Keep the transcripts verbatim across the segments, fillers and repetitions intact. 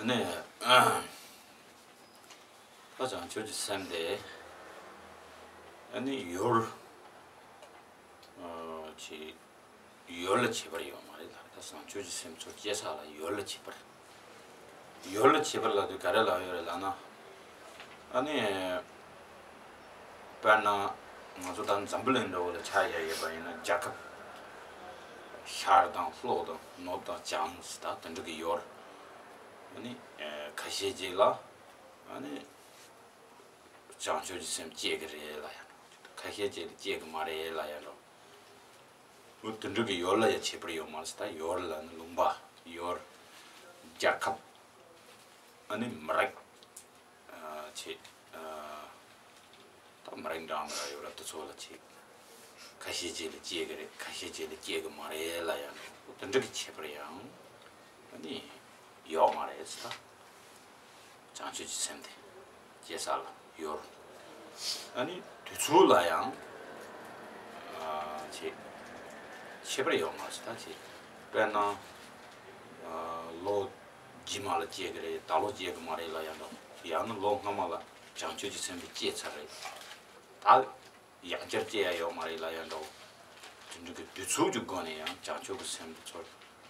ནས་ད་བྱང་ཆུབ་ཀྱི་སེམས་དེ་ཨ་ནི་ཡོར་ཨ་ཅིག་ཡོར་ལ་ཁྱད་པར་ཡོད་མ་རེད་ལ། ད་བྱང་ཆུབ་ཀྱི་སེམས་ཚོ་སྐྱེ་ས་ལ་ཡོར་ལ་ཁྱད་པར། ཡོར་ལ་ཁྱད་པར་ལབ་དུས་ག་རེ་ལབ་ཡོད་རེད་ལབ་ན། ཨ་ནི། དཔེར་ན། ང་ཚོ་ད་འཛམ་བུ་གླིང་འདྲ་བོ་ལ་ཆ་བཞག་ཡོད་པ་ཡིན་ན་རྒྱལ་ཁབ། ཤར་དང་ལྷོ་དང་ནུབ་དང་བྱང་ཟེར་ད་དེ་འདྲ་གི་ཡོར། ཨ་ནི། ཁ་ཤས་ཅིག་ལ། ཨ་ནི། བྱང་ཆུབ་ཀྱི་སེམས་སྐྱེ་གི་རེད་ལབ་ཡ་འགྲོ། ཁ་ཤས་ཅིག་ལ་སྐྱེ་གི་མ་རེད་ལབ་ཡ་འགྲོ། འོ་དེ་འདྲ་གི་ཡོར་ལ་ཡང་ཁྱད་པར་ཡོད་མ་རེད་ཟེར། ད་ཡོར་ལ་ནི་ལུང་པ། ཡོར། རྒྱལ་ཁབ། ཨ་ནི་མི་རིགས། ཨ་ཆེ། ཨ་ད་མི་རིགས་འདྲ་མི་འདྲ་ཡོད་ར། དེ་ཚོ་ལ་ཆེ། ཁ་ཤས་ཅིག་ལ་སྐྱེ་གི་རེད། ཁ་ཤས་ཅིག་ལ་སྐྱེ་གི་མ་རེད་ལབ་ཡ་འགྲོ། འོ་དེ་འདྲ་གི་ཁྱད་པར་ཡང་ཨ་ནི་ཡོད་མ་རེད་ཟེར། ད། བྱང་ཆུབ་ཀྱི་སེམས་དེ་སྐྱེ་ས་ལ་ཡོར། ཨ་ནི་དུས་ཚོད་ལ་ཡང་ཨ་ཆེ། ཁྱད་པར་ཡོད་མ་རེད་ཟེར། ད་ཆེ། དཔེར་ན་ཨ་ལོ་རྗེས་མ་ལ་སྐྱེ་གི་རེད། ད་ལོ་སྐྱེ་གི་མ་རེད་ལབ་ཡ་འགྲོ། ཡང་ན་ལོ་སྔ་མ་ལ་བྱང་ཆུབ་ཀྱི་སེམས་དེ་སྐྱེས་ཚར་རེད། ད། ཡང་བསྐྱར་སྐྱེ་ཡ་ཡོད་མ་རེད་ལབ་ཡ་འདྲ་བོ། དེ་འདྲ་གི་དུས་ཚོད་ཀྱི་སྒོ་ནས་ཡང་བྱང་ཆུབ་ཀྱི་སེམས་དེ་ཚོར་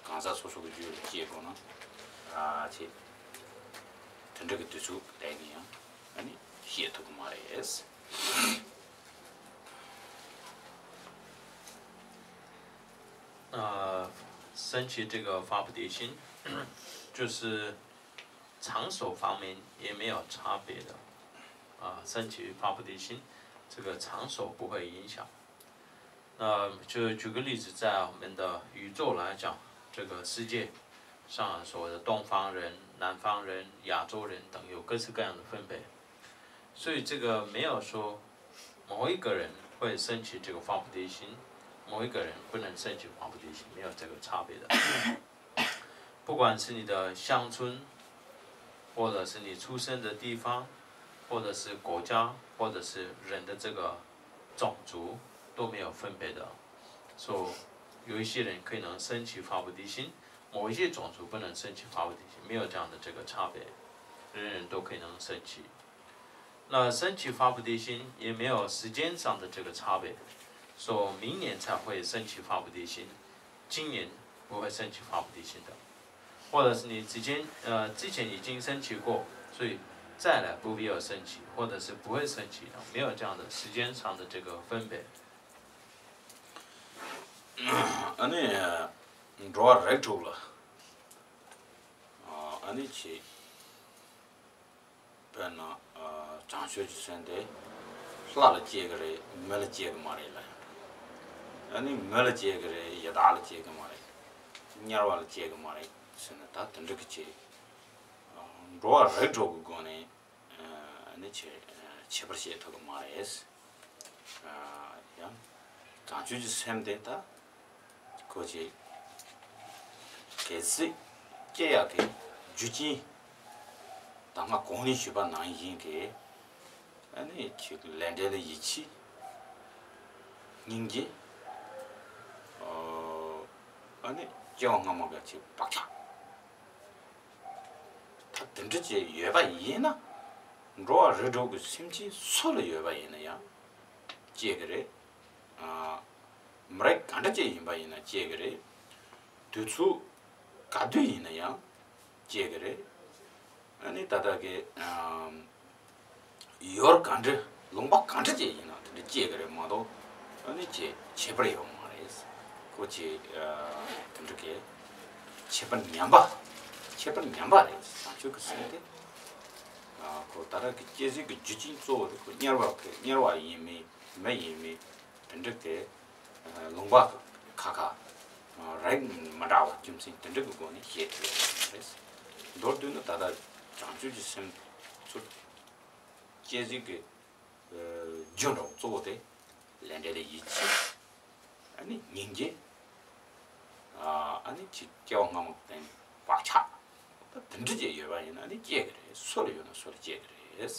གང་ཟག་སོ་སོ་གི་རྒྱུད་ལ་སྐྱེ་དགོས་ན། ཨ་ཆེ། དེ་འདྲ་གི་དུས་ཚོད་ཀྱི་སྟེང་ནས་ཡང་ཨ་ནི་ཤེས་ཐུབ་ཀྱི་མ་རེད། 呃，升起这个发菩提心，就是场所方面也没有差别的。啊，升起发菩提心，这个场所不会影响。那就举个例子，在我们的宇宙来讲，这个世界上所谓的东方人、南方人、亚洲人等，有各式各样的分别。所以这个没有说某一个人会升起这个发菩提心，某一个人不能升起发菩提心，没有这个差别的。不管是你的乡村，或者是你出生的地方，或者是国家，或者是人的这个种族，都没有分别的。所以有一些人可能升起发菩提心，某一些种族不能升起发菩提心，没有这样的这个差别，人人都可以能升起。那升起发菩提心也没有时间上的这个差别，说明年才会升起发菩提心，今年不会升起发菩提心的。或者是你之前呃之前已经升起过，所以再来不必要升起，或者是不会升起的，没有这样的时间上的这个分别。 ཨ་ནི་འགྲོ་བ་རིགས་དྲུག་ལ་ཨ་ནི་ཆེ། དཔེར་ན་བྱང་ཆུབ་ཀྱི་སེམས་དེ་ལྷ་ལ་སྐྱེ་གི་རེད། མི་ལ་སྐྱེ་གི་མ་རེད་ལབ་ཡ། ཨ་ནི་མི་ལ་སྐྱེ་གི་རེད། ཡི་དྭགས་ལ་སྐྱེ་གི་མ་རེད། དམྱལ་བ་ལ་སྐྱེ་གི་མ་རེད་ཟེར་ན། ད་དེ་འདྲ་གི་ཆེ། འགྲོ་བ་རིགས་དྲུག་གི་སྒོ་ནས་ཨ་ནི་ཆེ་ཁྱད་པར་བཤད་ཐུབ་ཀྱི་མ་རེད། ཡང་བྱང་ཆུབ་ཀྱི་སེམས་དེ་ད་ཁོ་ཆེ་གལ་སྲིད་སྐྱེ་ཡག་གི་རྒྱུ་རྐྱེན་ད་སྔ་གོང་ནས་ཞུས་པ་ནང་བཞིན་གྱི་ཨ་ནི་ཆེ་ལས་འབྲས་ལ་ཡིད་ཆེས། སྙིང་རྗེ། ཨ་ནི་སྐྱེ་བ་སྔ་མ་ག་ཆེ་བག་ཆགས། ད་དེ་འདྲ་ཅིག་ཡོད་པ་ཡིན་ན། འགྲོ་བ་རིགས་དྲུག་གི་སེམས་ཅན་སུ་ལ་ཡོད་པ་ཡིན་ན་ཡང་སྐྱེ་གི་རེད། ཨ། མི་རིགས་ག་འདྲ་ཅིག་ཡིན་པ་ཡིན་ན་སྐྱེ་གི་རེད། དུས་ཚོད་ག་དུས་ཡིན་ན་ཡང་སྐྱེ་གི་རེད། ཨ་ནི་ད་ལྟ་གི་ཨམ། ཡུལ་ག་འདྲ་ལུང་པ་ག་འདྲ་ཅིག་ཡིན་ན་དེ་འདྲ་སྐྱེ་གི་རེད་མ་གཏོགས། ཨ་ནི་ཅིག་ཁྱད་པར་ཡོད་མ་རེད། ཁོ་ཅིག་ཨ། དེ་འདྲ་གི་ཁྱད་པར་ངན་པ། ཁྱད་པར་ངན་པ་རེད། བྱང་ཆུབ་ཀྱི་སེམས་དེ། ཨ། ཁོ་ད་ལྟ་གི་སྐྱེ་སྲིད་ཀྱི་རྒྱུ་རྐྱེན་གཙོ་བོ་དེ་ཁོ་དམྱལ་བ་གི་དམྱལ་བ་ཡིན་མིན་མི་ཡིན་མིན་དེ་འདྲ་གི་ལུང་པ་ཁ་ཁ་རིགས་མི་འདྲ་བ་རྒྱུ་མཚན་དེ་འདྲ་གི་སྒོ་ནས་བཤད་ཐུབ་ཡོད་རེད། མདོར་བསྡུས་ན་ད་ལྟ་བྱང་ཆུབ་ཀྱི་སེམས་ཚུར་སྐྱེ་སྲིད་ཀྱི་རྒྱུ་འདྲ་བོ་གཙོ་བོ་དེ་ལས་འབྲས་ལ་ཡིད་ཆེས། ཨ་ནི་སྙིང་རྗེ། ཨ་ནི་ཅིག་སྐྱེ་བ་སྔ་མ་གི་བརྟེན་བག་ཆགས། ད་དེ་འདྲ་ཅིག་ཡོད་པ་ཡིན་ན་ཨ་ནི་སྐྱེ་གི་རེད། སུ་ལ་ཡོད་ན་སུ་ལ་སྐྱེ་གི་རེད།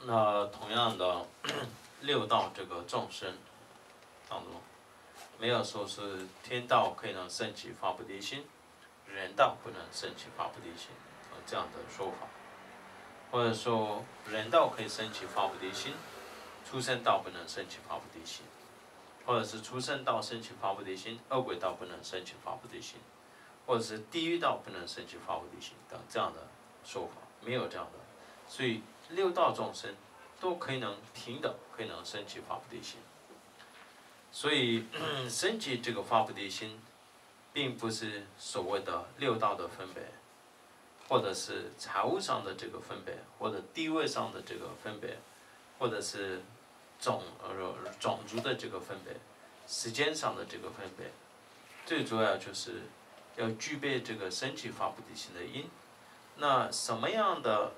那同样的，六道这个众生当中，没有说是天道可以能升起发菩提心，人道不能升起发菩提心，有这样的说法。或者说，人道可以升起发菩提心，畜生道不能升起发菩提心，或者是畜生道升起发菩提心，恶鬼道不能升起发菩提心，或者是地狱道不能升起发菩提心等这样的说法，没有这样的。所以六道众生都可以能平等，可以能升起发菩提心。所以升起这个发菩提心，并不是所谓的六道的分别，或者是财务上的这个分别，或者地位上的这个分别，或者是种呃种族的这个分别，时间上的这个分别，最主要就是要具备这个升起发菩提心的因。那什么样的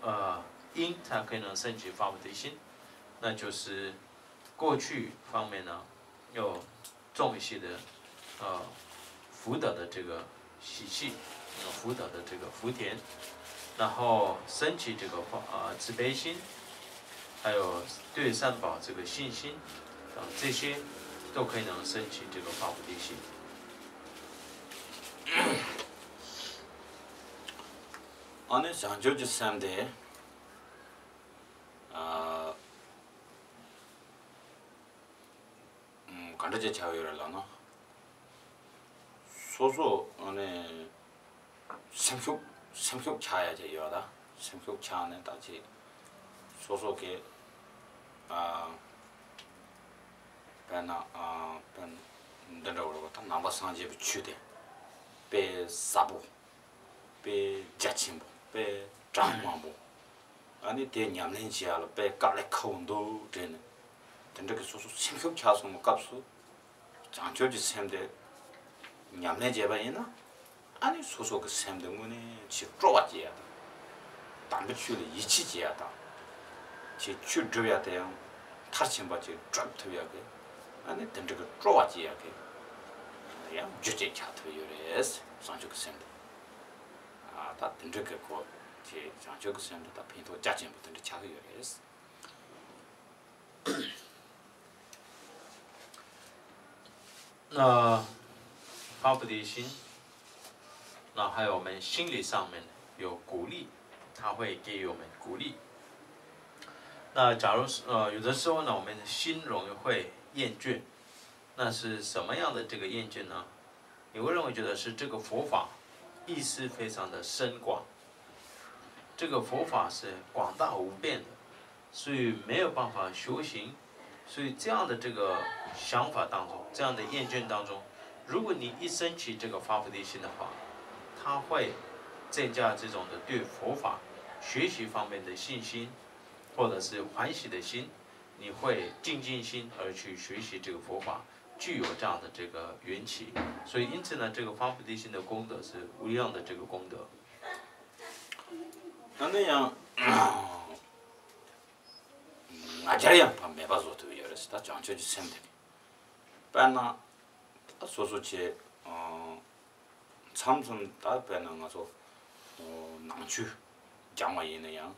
呃因才可以能升起发菩提心？那就是过去方面呢，要种一些的呃福德的这个习气，呃福德的这个福田，然后升起这个呃慈悲心，还有对三宝这个信心，啊这些都可以能升起这个发菩提心。ཨ་ནི་བྱང་ཆུབ་ཀྱི་སེམས་དེ། ཨ། ག་འདྲ་ཅིག་ཆགས་ཡོད་རེད་ལབ་ན། སོ་སོ་ཨ་ནི་སེམས་ཤུགས་སེམས་ཤུགས་ཆག་ཡ་ཅིག་ཡོད་ད། སེམས་ཤུགས་ཆག་ནས་ད་ཅིག་སོ་སོ་གི་ཨ་དཔེར་ན་ཨ་དཔེར་ན་འདི་འདྲ་བོ་རེད་བ། ད་ནང་པ་སངས་རྒྱས་པའི་ཆོས་དེ་དཔེ་ཟབ་པོ། དཔེ་རྒྱ་ཆེན་པོ། དཔེ་གྲངས་མང་པོ། ཨ་ནི་དེ་ཉམས་ལེན་བྱེད་ཡ་ལ་དཔེ་དཀའ་ལས་ཁག་པོ་འདུག་དྲན་ནས། དེ་འདྲ་གི་སོ་སོ་སེམས་ཤུགས་ཆག་སོང་བའི་སྐབས་སུ། བྱང་ཆུབ་ཀྱི་སེམས་དེ་ཉམས་ལེན་བྱས་པ་ཡིན་ན། ཨ་ནི་སོ་སོ་གི་སེམས་དེ་དངོས་གནས་ཆེས་སྤྲོ་བ་སྐྱེ་ཡ་དང་། དམ་པའི་ཆོས་ལ་ཡིད་ཆེས་བྱེད་ཡ་དང་། ཆེས་ཆོས་སྒྲུབ་ཡ་དེ་ཡང་མཐར་ཕྱིན་པ་ཅིག་སྒྲུབ་ཐུབ་ཡ་གི། ཨ་ནི་དེ་འདྲ་གི་སྤྲོ་བ་སྐྱེ་ཡ་གི་ཡང་རྒྱུ་ཅིག་ཆགས་ཐུབ་ཡོད་རེད། བྱང་ཆུབ་ཀྱི་སེམས་དེ། ཨ་ད་དེ་འདྲ་གི་སྐོར་གྱི་བྱང་ཆུབ་ཀྱི་སེམས་དེ་ད་ཕན་ཐོགས་རྒྱ་ཆེན་པོ་དེ་འདྲ་ཆགས་ཀྱི་ཡོད་རེད། 那发菩提心，那还有我们心理上面有鼓励，它会给予我们鼓励。那假如是呃，有的时候呢，我们心容易会厌倦，那是什么样的这个厌倦呢？你会认为觉得是这个佛法意思非常的深广，这个佛法是广大无边的，所以没有办法修行。所以这样的这个想法当中，这样的厌倦当中，如果你一升起这个发菩提心的话，它会增加这种的对佛法学习方面的信心，或者是欢喜的心，你会精进心而去学习这个佛法，具有这样的这个缘起。所以因此呢，这个发菩提心的功德是无量的这个功德。 ད་ནི་ཡང་ང་རྒྱལ་ཡང་ཕ་མེད་པ་བཟོ་ཐུབ་ཡོད་རེད་ཟེར། ད་བྱང་ཆུབ་ཀྱི་སེམས་དེ་ནི། དཔེར་ན་ད་སོ་སོ་ཆེ་མཚམས་མཚམས་ད་དཔེར་ན་ང་ཚོ་ནང་ཆོས་སྦྱང་བ་ཡིན་ན་ཡང་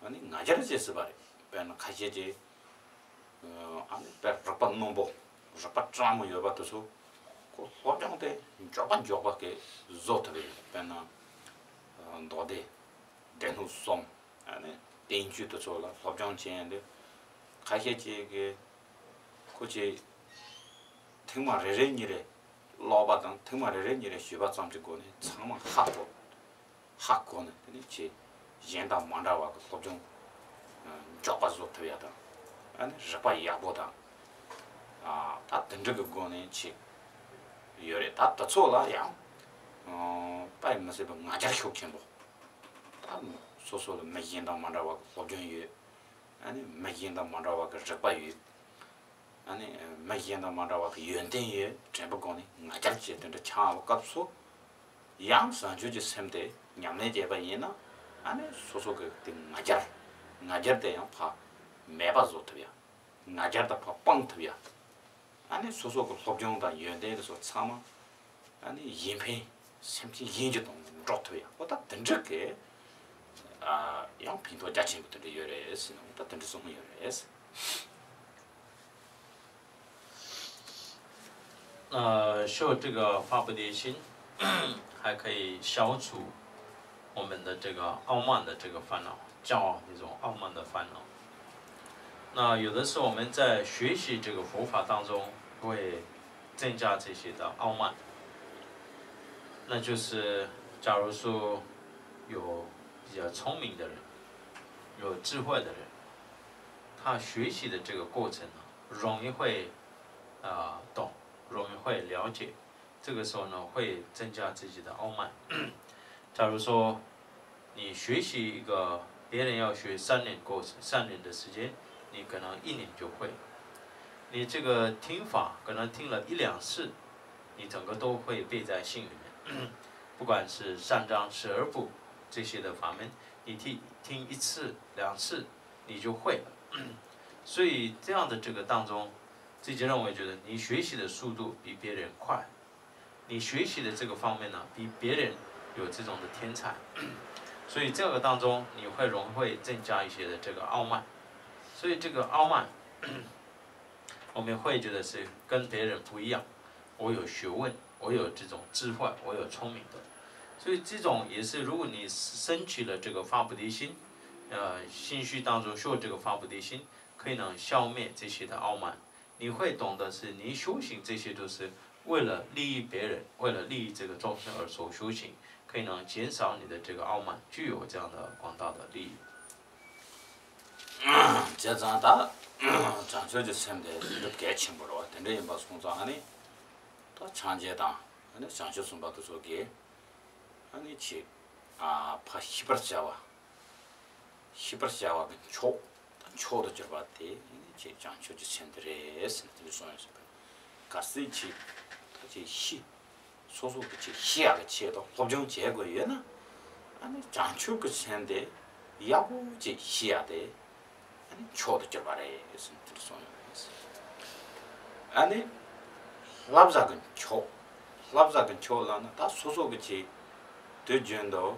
ཨ་ནི་ང་རྒྱལ་ཅེས་ཟེར་བ་རེད། དཔེར་ན་ཁ་ཤས་ཀྱིས་ཨ་ནི་དཔེར་རིག་པ་རྣོན་པོ་རིག་པ་གྲངས་མང་ཡོད་པ་དེ་ཚོ་ཁོ་སློབ་སྦྱོང་དེ་མགྱོགས་པ་མགྱོགས་པ་གི་བཟོ་ཐུབ་ཡོད། དཔེར་ན་མདོ་སྡེ། སྡེ་སྣོད་གསུམ། ཨ་ནི་བསྟན་བཅོས་དེ་ཚོ་ལ་སློབ་སྦྱོང་བྱས་ཡོང་དུས། ཁ་ཤས་ཅིག་གིས་ཁོ་ཅིག་ཐེངས་མ་རེ་རེ་གཉིས་རེ་ཀློག་པ་དང་ཐེངས་མ་རེ་རེ་གཉིས་རེ་ཞུས་པ་ཙམ་གྱི་སྒོ་ནས་ཚང་མ་ཧ་གོ་ཧ་གོ་ནས། དེ་ནས་ཅིག་གཞན་དང་མ་འདྲ་བ་གི་སློབ་སྦྱོང་མགྱོགས་པ་བཟོ་ཐུབ་ཡ་དང་། ཨ་ནི་རིག་པ་ཡག་པོ་དང་། ད་དེ་འདྲ་གི་སྒོ་ནས་ཅིག་ཡོད་རེད། ད་དེ་ཚོ་ལ་ཡང་དཔེ་མི་སྲིད་པའི་ང་རྒྱལ་ཤུགས་ཆེན་པོ། ད་སོ་སོ་ལ་མི་གཞན་དང་མ་འདྲ་བ་གི་སློབ་སྦྱོང་ཡོད། ཨ་ནི་མི་གཞན་དང་མ་འདྲ་བ་གི་རིག་པ་ཡོད། ཨ་ནི་མི་གཞན་དང་མ་འདྲ་བ་གི་ཡོན་ཏན་ཡོད་དྲན་པའི་སྒོ་ནས་ང་རྒྱལ་བྱེད་དེ་འདྲ་ཆགས་པའི་སྐབས་སུ། ཡང་བྱང་ཆུབ་ཀྱི་སེམས་དེ་ཉམས་ལེན་བྱས་པ་ཡིན་ན། ཨ་ནི་སོ་སོ་གི་དེ་ང་རྒྱལ། ང་རྒྱལ་དེ་ཡང་ཕར་མེད་པ་བཟོ་ཐུབ་ཡ། ང་རྒྱལ་དེ་ཕར་སྤང་ཐུབ་ཡ། ཨ་ནི་སོ་སོ་གི་སློབ་སྦྱོང་དང་ཡོན་ཏན་དེ་ཚོ་ཚང་མ་ཨ་ནི་གཞན་ཕན་སེམས་ཅན་གཞན་གྱི་དོན་དུ་འགྲོ་ཐུབ་ཡ། འོ་ད་དེ་འདྲ་གི་ཨ་ཡང་ཕན་ཐོགས་རྒྱ་ཆེན་པོ་དེ་འདྲ་ཡོད་རེད་ཟེར་ན། འོ་ད་དེ་འདྲ་གསུངས་ཡོད་རེད། 呃，修这个发菩提心，还可以消除我们的这个傲慢的这个烦恼，骄傲那种傲慢的烦恼。那有的时候我们在学习这个佛法当中，会增加这些的傲慢。那就是假如说有比较聪明的人，有智慧的人，他学习的这个过程呢，容易会啊、懂，容易会了解。这个时候呢，会增加自己的傲慢。假如说你学习一个，别人要学三年过三年的时间，你可能一年就会。你这个听法可能听了一两次，你整个都会背在心里面。不管是善张十二部这些的法门，你听听一次两次，你就会了。所以这样的这个当中，自己认为觉得你学习的速度比别人快，你学习的这个方面呢，比别人有这种的天才，所以这个当中你会容易会增加一些的这个傲慢。所以这个傲慢，我们会觉得是跟别人不一样，我有学问，我有这种智慧，我有聪明的。所以这种也是，如果你升起了这个发菩提心，呃，心绪当中修这个发菩提心，可以能消灭这些的傲慢。你会懂得是你修行这些都是为了利益别人，为了利益这个众生而所修行，可以能减少你的这个傲慢，具有这样的广大的利益。 བྱས་ཙང་ད་བྱང་ཆུབ་ཀྱི་སེམས་དེ་དེ་འདྲ་གལ་ཆེན་པོ་རེད་བ། དེ་འདྲ་ཡིན་པ་སོང་ཙང་ཨ་ནི་ད་སངས་རྒྱས་དང་ཨ་ནི་བྱང་ཆུབ་སེམས་དཔའ་དེ་ཚོ་གིས་ཨ་ནི་ཆེས་ཨ་ཕ་ཤི་བར་བྱ་བ། ཤི་བར་བྱ་བ་གི་མཆོག་ད་མཆོག་ཏུ་གྱུར་པ་དེ་ཨ་ནི་ཆེས་བྱང་ཆུབ་ཀྱི་སེམས་དེ་རེད་ཟེར་ནས་དེ་འདྲ་གསུངས་ཡོད་ཟེར་བས། གལ་སྲིད་ཆེས་ད་ཆེས་ཤི། སོ་སོ་གི་ཆེས་ཤི་ཡག་གི་ཆེད་དུ་སློབ་སྦྱོང་བྱེད་དགོས་ཡོད་ན། ཨ་ནི་བྱང་ཆུབ་ཀྱི་སེམས་དེ་ཡག་པོ་ཅིག་ཤི་ཡག་དེ་ཨ་ནི་མཆོག་ཏུ་གྱུར་པ་རེད་ཟེར་ནས་དེ་འདྲ་གསུངས་ཡོད་རེད། ཨ་ནི་བསླབ་བྱ་གི་མཆོག་བསླབ་བྱ་གི་མཆོག་ལབ་ན་ད་སོ་སོ་གི་ཆེས་དུས་རྒྱུན་དུ་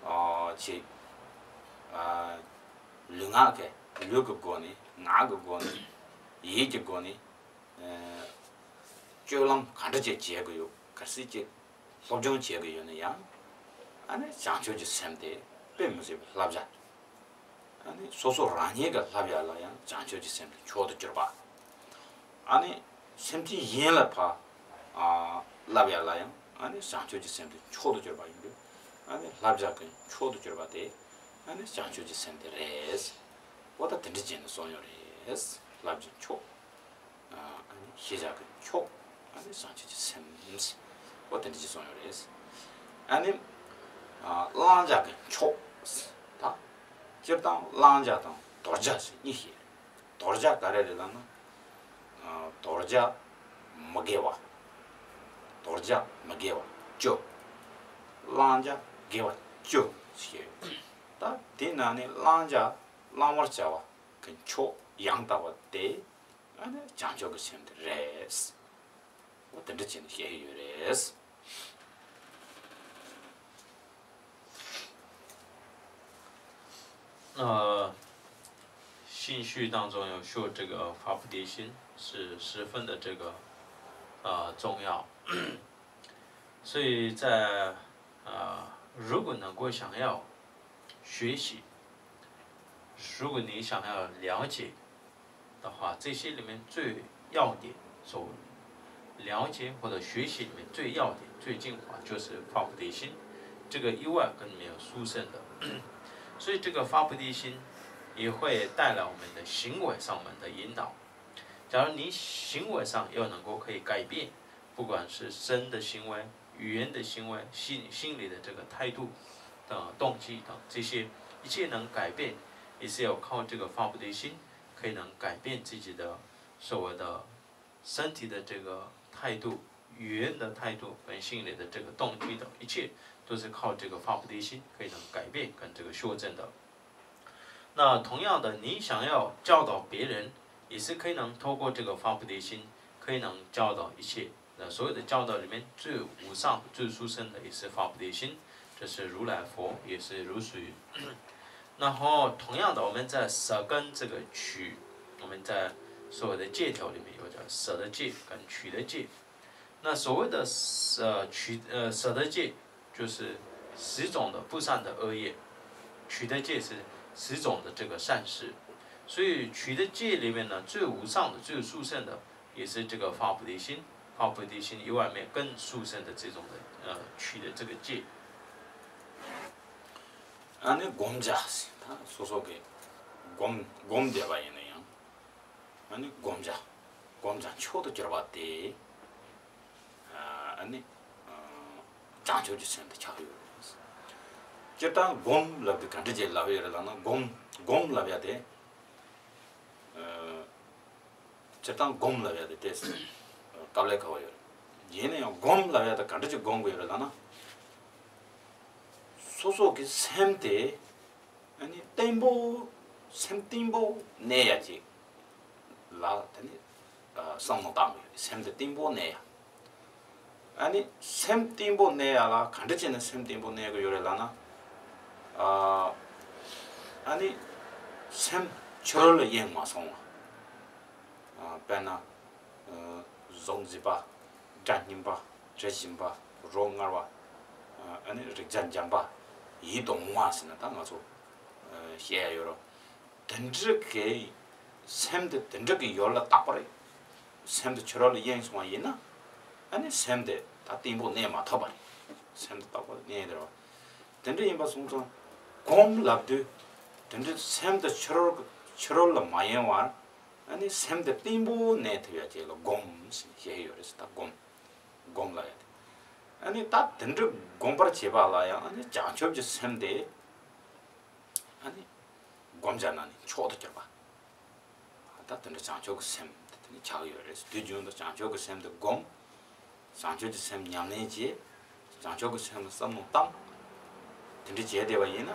ཨ་ཆེས་ཨ་ལུས་ངག་གི་ལུས་ཀྱི་སྒོ་ནས་ངག་གི་སྒོ་ནས་ཡིད་ཀྱི་སྒོ་ནས། སྤྱོད་ལམ་ག་འདྲ་ཅིག་བྱེད་དགོས་ཡོད། གལ་སྲིད་ཅིག་སློབ་སྦྱོང་བྱེད་དགོས་ཡོད་ན་ཡང་། ཨ་ནི་བྱང་ཆུབ་ཀྱི་སེམས་དེ་དཔེ་མི་སྲིད་པའི་བསླབ་བྱ། ཨ་ནི་སོ་སོ་རང་ཉིད་ཀྱི་བསླབ་ཡག་ལ་ཡང་བྱང་ཆུབ་ཀྱི་སེམས་དེ་མཆོག་ཏུ་གྱུར་པ། ཨ་ནི་སེམས་ཅན་གཞན་ལ་ཕར་ཨ་བསླབ་ཡག་ལ་ཡང་ཨ་ནི་བྱང་ཆུབ་ཀྱི་སེམས་དེ་མཆོག་ཏུ་གྱུར་པ་ཡིན་པས། ཨ་ནི་བསླབ་བྱ་གི་མཆོག་ཏུ་གྱུར་པ་དེ་ཨ་ནི་བྱང་ཆུབ་ཀྱི་སེམས་དེ་རེད། འོ་ད་དེ་འདྲ་བྱས་ནས་གསུངས་ཡོད་རེད། བསླབ་བྱའི་མཆོག་ཨ་ནི་ཤེས་བྱ་གི་མཆོག་ཨ་ནི་བྱང་ཆུབ་ཀྱི་སེམས། འོ་དེ་འདྲ་ཅིག་གསུངས་ཡོད་རེད། ཨ་ནི་ཨ་བླང་བྱ་གི་མཆོག་ད་སྤྱིར་བཏང་བླང་བྱ་དང་དོར་བྱ་ཞེས་གཉིས་ཤིག་དོར་བྱ་ག་རེ་རེད་ལབ་ན། ཨ་དོར་བྱ་མི་དགེ་བ། དོར་བྱ་མི་དགེ་བ་བཅུ། བླང་བྱ་དགེ་བ་བཅུ་ཞེས་ཡོད། ད་དེ་ནང་ནས་བླང་བྱ་བླང་བར་བྱ་བ་གི་མཆོག་ཡང་དག་པ་དེ། ཨ་ནི་བྱང་ཆུབ་ཀྱི་སེམས་དེ་རེད། འོ་དེ་འདྲ་བྱས་ནས་བཤད་ཡོད་རེད། 呃，信序当中要修这个发菩提心是十分的这个呃重要，所以在呃，如果能够想要学习，如果你想要了解的话，这些里面最要点，所了解或者学习里面最要点、最精华就是发菩提心，这个以外根本没有殊胜的。所以这个发菩提心也会带来我们的行为上面的引导。假如你行为上要能够可以改变，不管是身的行为、语言的行为、心心里的这个态度、的动机等这些，一切能改变，也是要靠这个发菩提心，可以能改变自己的所谓的身体的这个态度、语言的态度跟心里的这个动机等，一切都是靠这个发菩提心可以能改变跟这个修正的。那同样的，你想要教导别人，也是可以能透过这个发菩提心，可以能教导一切。那所有的教导里面最无上、最殊胜的也是发菩提心，这是如来佛，也是如是云。然后同样的，我们在舍跟这个取，我们在所有的戒条里面有叫舍的戒跟取的戒。那所谓的呃取呃舍得戒，就是十种的不善的恶业，取得戒是十种的这个善事，所以取得戒里面呢，最无上的、最殊胜的，也是这个发菩提心。发菩提心以外面更殊胜的这种的呃取的这个戒。ཨ་ནི་སྒོམ་བྱ་ཟེར་ད་སོ་སོ་གི་སྒོམ་སྒོམ་བསྡད་པ་ཡིན་ན་ཡང་། ཨ་ནི་སྒོམ་བྱ། སྒོམ་བྱ་མཆོག་ཏུ་གྱུར་པ་དེ། ཨ་ནི། བྱང་ཆུབ་ཀྱི་སེམས་དེ་ཆགས་ཡོད་རེད། སྤྱིར་བཏང་སྒོམ་ལབ་དུས་ག་འདྲ་ཅིག་ལབ་ཡོད་རེད་ལབ་ན་སྒོམ་སྒོམ་ལབ་ཡ་དེ། སྤྱིར་བཏང་སྒོམ་ལབ་ཡ་དེ་ཏོག་ཙམ་དཀའ་ལས་ཁག་པོ་ཡོད་རེད། ཡིན་ན་ཡང་སྒོམ་ལབ་ཡ་དེ་ག་འདྲ་ཅིག་སྒོམ་དགོས་ཡོད་རེད་ལབ་ན། སོ་སོ་གི་སེམས་དེ། ཨ་ནི་བརྟན་པོ། སེམས་བརྟན་པོ་གནས་ཡ་ཅིག་ལ་དེ་ནི་བསམ་བློ་བཏང་དགོས་ཡོད་རེད། སེམས་དེ་བརྟན་པོ་གནས་ཡ། ཨ་ནི་སེམས་བརྟན་པོ་གནས་ཡ་ལ་ག་འདྲ་བྱས་ནས་སེམས་བརྟན་པོ་གནས་དགོས་ཡོད་རེད་ལབ་ན། ཨ་ནི་སེམས་ཕྱི་རོལ་ལ་གཡེང་མ་སོང་བ། དཔེར་ན། གཟུགས་མཛེས་པ། སྒྲ་སྙན་པ། དྲི་ཞིམ་པ། རོ་མངར་བ། ཨ་ནི་རེག་བྱ་འཇམ་པ། ཡིད་དུ་འོང་བ་ཟེར་ན་ད་ང་ཚོ་བཤད་ཡ་ཡོད་རོ། དེ་འདྲ་གི་སེམས་དེ་དེ་འདྲ་གི་ཡུལ་ལ་བཏགས་པ་རེད། སེམས་དེ་ཕྱི་རོལ་ལ་གཡེང་སོང་བ་ཡིན་ན། ཨ་ནི་སེམས་དེ་ད་བརྟན་པོ་གནས་མ་ཐུབ་པ་རེད། སེམས་དེ་བཏགས་པ་གནས་དེ་རེད་བ། དེ་འདྲ་ཡིན་པ་སོང་ཙང་། སྒོམ་ལབ་དུས། དེ་འདྲ་སེམས་དེ་ཕྱི་རོལ་ཕྱི་རོལ་ལ་མ་གཡེང་བར། ཨ་ནི་སེམས་དེ་བརྟན་པོ་གནས་ཐུབ་ཡ་ཅིག་ལ་སྒོམ་ཟེར་བཤད་ཡོད་རེད་ཟེར་ད་སྒོམ། སྒོམ་ལབ་ཡ་དེ། ཨ་ནི་ད་དེ་འདྲ་སྒོམ་པར་བྱེད་པ་ལ་ཡང་ཨ་ནི་བྱང་ཆུབ་ཀྱི་སེམས་དེ། ཨ་ནི་སྒོམ་བྱ་ན་ནི་མཆོག་ཏུ་གྱུར་པ། ད་དེ་འདྲ་བྱང་ཆུབ་ཀྱི་སེམས་དེ་དེ་ནི་ཆགས་ཡོད་རེད། དུས་རྒྱུན་དུ་བྱང་ཆུབ་ཀྱི་སེམས་དེ་སྒོམ། བྱང་ཆུབ་ཀྱི་སེམས་ཉམས་ལེན་བྱེད། བྱང་ཆུབ་ཀྱི་སེམས་ལ་བསམ་བློ་བཏང་། དེ་འདྲ་བྱས་བསྡད་པ་ཡིན་ན་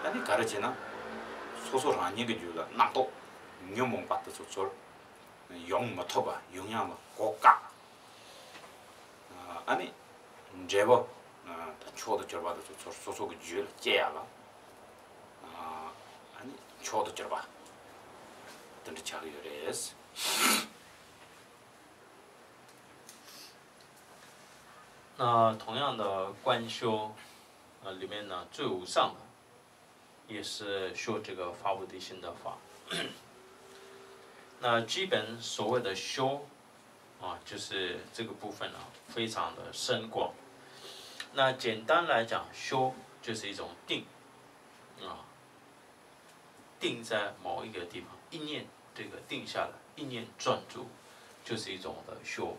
ཨ་ནི་ག་རེ་བྱེད་ན། སོ་སོ་རང་ཉིད་ཀྱི་རྒྱུད་ལ་རྣམ་རྟོག་ཉོན་མོངས་པ་དེ་ཚོ་ཚུར་ཡོང་མི་ཐུབ་པ་ཡོང་ཡ་ལ་སྒོ་བཀག་ཨ་ནི་འབྲས་བུ་ད་མཆོག་ཏུ་གྱུར་པ་དེ་ཚོ་ཚུར་སོ་སོ་གི་རྒྱུད་ལ་སྐྱེ་ཡ་ལ་ཨ་ནི་མཆོག་ཏུ་གྱུར་པ་དེ་འདྲ་ཆགས་ཀྱི་ཡོད་རེད། 那同样的观修，呃，里面呢最无上的，也是修这个发菩提心的法。那基本所谓的修，啊，就是这个部分呢，非常的深广。那简单来讲，修就是一种定，啊，定在某一个地方，一念这个定下来，一念专注，就是一种的修。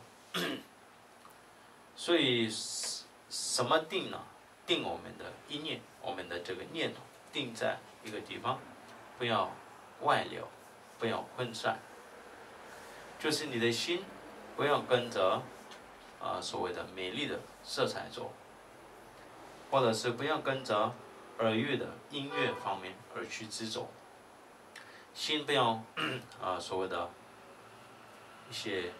所以什么定呢？定我们的一念，我们的这个念头定在一个地方，不要外流，不要分散，就是你的心不要跟着啊所谓的美丽的色彩走，或者是不要跟着耳语的音乐方面而去执着。 心不要啊所谓的一些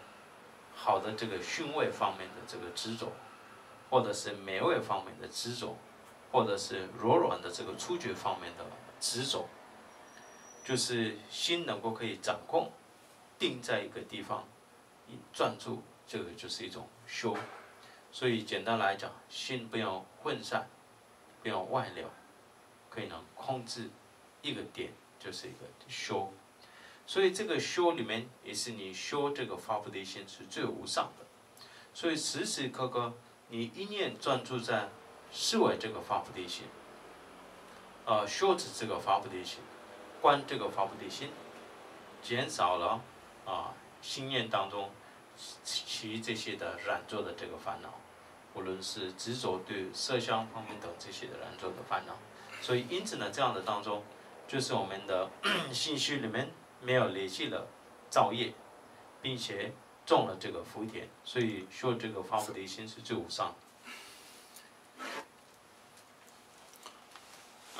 好的这个熏味方面的这个执着，或者是美味方面的执着，或者是柔软的这个触觉方面的执着，就是心能够可以掌控，定在一个地方，专注，这个就是一种修。所以简单来讲，心不要混散，不要外流，可以能控制一个点，就是一个修。所以这个修里面也是你修这个发菩提心是最无上的。所以时时刻刻你一念专注在思维这个发菩提心，呃，修持这个发菩提心，观这个发菩提心，减少了啊心念当中起这些的染作的这个烦恼。 无论是执着对色香方面等这些的染作的烦恼。所以因此呢，这样的当中，就是我们的心绪里面没有累积了造业，并且种了这个福田，所以修这个发菩提心是最无上的。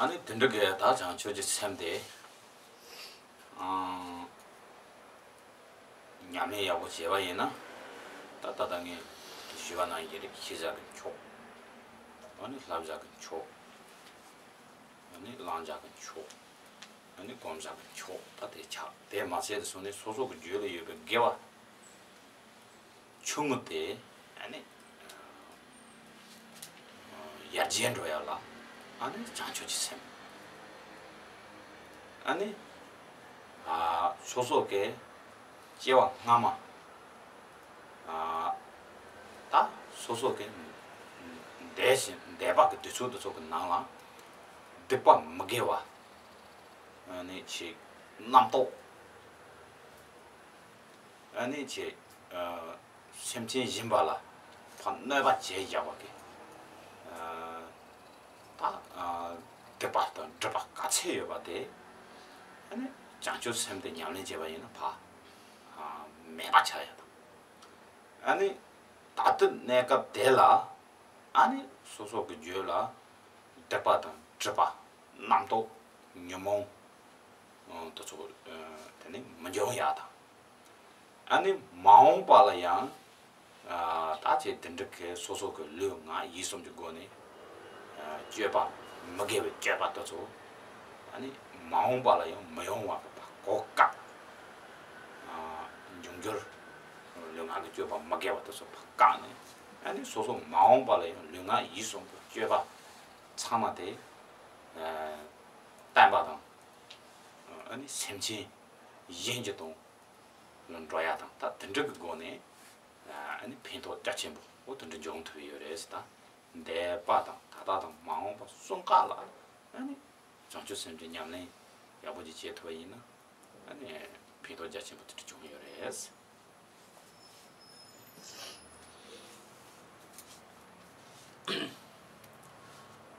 ཨ་ནི་དེ་འདྲ་གི་ད་བྱང་ཆུབ་ཀྱི་སེམས་དེ། ཉམས་ལེན་ཡག་པོ་བྱས་པ་ཡིན་ན། ད་ད་ལྟ་ངས་ཞུས་པ་ནང་བཞིན་རེད། ཤེས་བྱ་གི་མཆོག་ཨ་ནི་བསླབ་བྱ་གི་མཆོག་ཨ་ནི་བླང་བྱ་གི་མཆོག་ཨ་ནི་སྒོམ་བྱ་གི་མཆོག་ད་དེ་ཆགས། དེ་མ་ཚད་དུ་སོང་ནས་སོ་སོ་གི་རྒྱུད་ལ་ཡོད་པའི་དགེ་བ་ཆུང་ངུ་དེ། ཨ་ ནི་ཡར་རྒྱས་འགྲོ་ཡ་ལ་ཨ་ནི་བྱང་ཆུབ་ཀྱི་སེམས། ཨ་ནི་ཨ་སོ་སོ་གི་སྐྱེ་བ་སྔ་མ། ཨ་ད་སོ་སོ་གི་འདས་ཤིང་འདས་པ་གི་དུས་ཚོད་དེ་ཚོ་གི་ནང་ལ་སྡིག་པ་མི་དགེ་བ། ཨ་ནི་ཆེ་རྣམ་རྟོག་ཨ་ནི་ཆེ་ཨ་སེམས་ཅན་གཞན་པ་ལ་ཕར་གནོད་པ་བྱས་བཞག་པ་གི་ཨ་ད་ཨ་སྡིག་པ་དང་སྒྲིབ་པ་ག་ཚད་ཡོད་པ་དེ་ཨ་ནི་བྱང་ཆུབ་སེམས་དེ་ཉམས་ལེན་བྱས་པ་ཡིན་ན་ཕར་ཨ་མེད་པ་ཆགས་ཡ་དང་། ཨ་ནི་ད་ལྟའི་གནས་སྐབས་དེ་ལ་ཨ་ནི་སོ་སོ་གི་རྒྱུད་ལ་སྡིག་པ་དང་སྒྲིབ་པ་རྣམ་རྟོག་ཉོན་མོངས་དེ་ཚོ་དེ་ནི་མི་འབྱུང་ཡ་དང་། ཨ་ནི་མ་འོངས་པ་ལ་ཡང་ད་ཅིག་དེ་འདྲ་གི་སོ་སོ་གི་ལུས་ངག་ཡིད་གསུམ་གྱི་སྒོ་ནས་སྤྱོད་པ་མི་དགེ་བའི་སྤྱོད་པ་དེ་ཚོ་ཨ་ནི་མ་འོངས་པ་ལ་ཡང་མི་ཡོང་བ་གི་གོ་སྐབས། འབྱུང་འགྱུར་ལུས་ངག་གི་སྤྱོད་པ་མི་དགེ་བ་དེ་ཚོ་ཕར་བཀག་ནས་ཨ་ནི་སོ་སོ་མ་འོངས་པ་ལ་ཡང་ལུས་ངག་ཡིད་གསུམ་གྱི་སྤྱོད་པ་ཚང་མ་དེ་བསྟན་པ་དང་ཨ་ནི་སེམས་ཅན་གཞན་གྱི་དོན་ལ་འགྲོ་ཡ་དང་ད་དེ་འདྲ་གི་སྒོ་ནས་ཨ་ནི་ཕན་ཐོགས་རྒྱ་ཆེན་པོ་འོ་དེ་འདྲ་འབྱུང་ཐུབ་ཡོད་རེད་ཟེར། ད་འདས་པ་དང་ད་ལྟ་དང་མ་འོངས་པ་གསུམ་ཀ་ལ་ཨ་ནི་བྱང་ཆུབ་སེམས་ཀྱི་ཉམས་ལེན་ཡག་པོ་ཅིག་བྱེད་ཐུབ་པ་ཡིན་ན། ཨ་ནི་ཕན་ཐོགས་རྒྱ་ཆེན་པོ་དེ་འདྲ་བྱུང་ཡོད་རེད།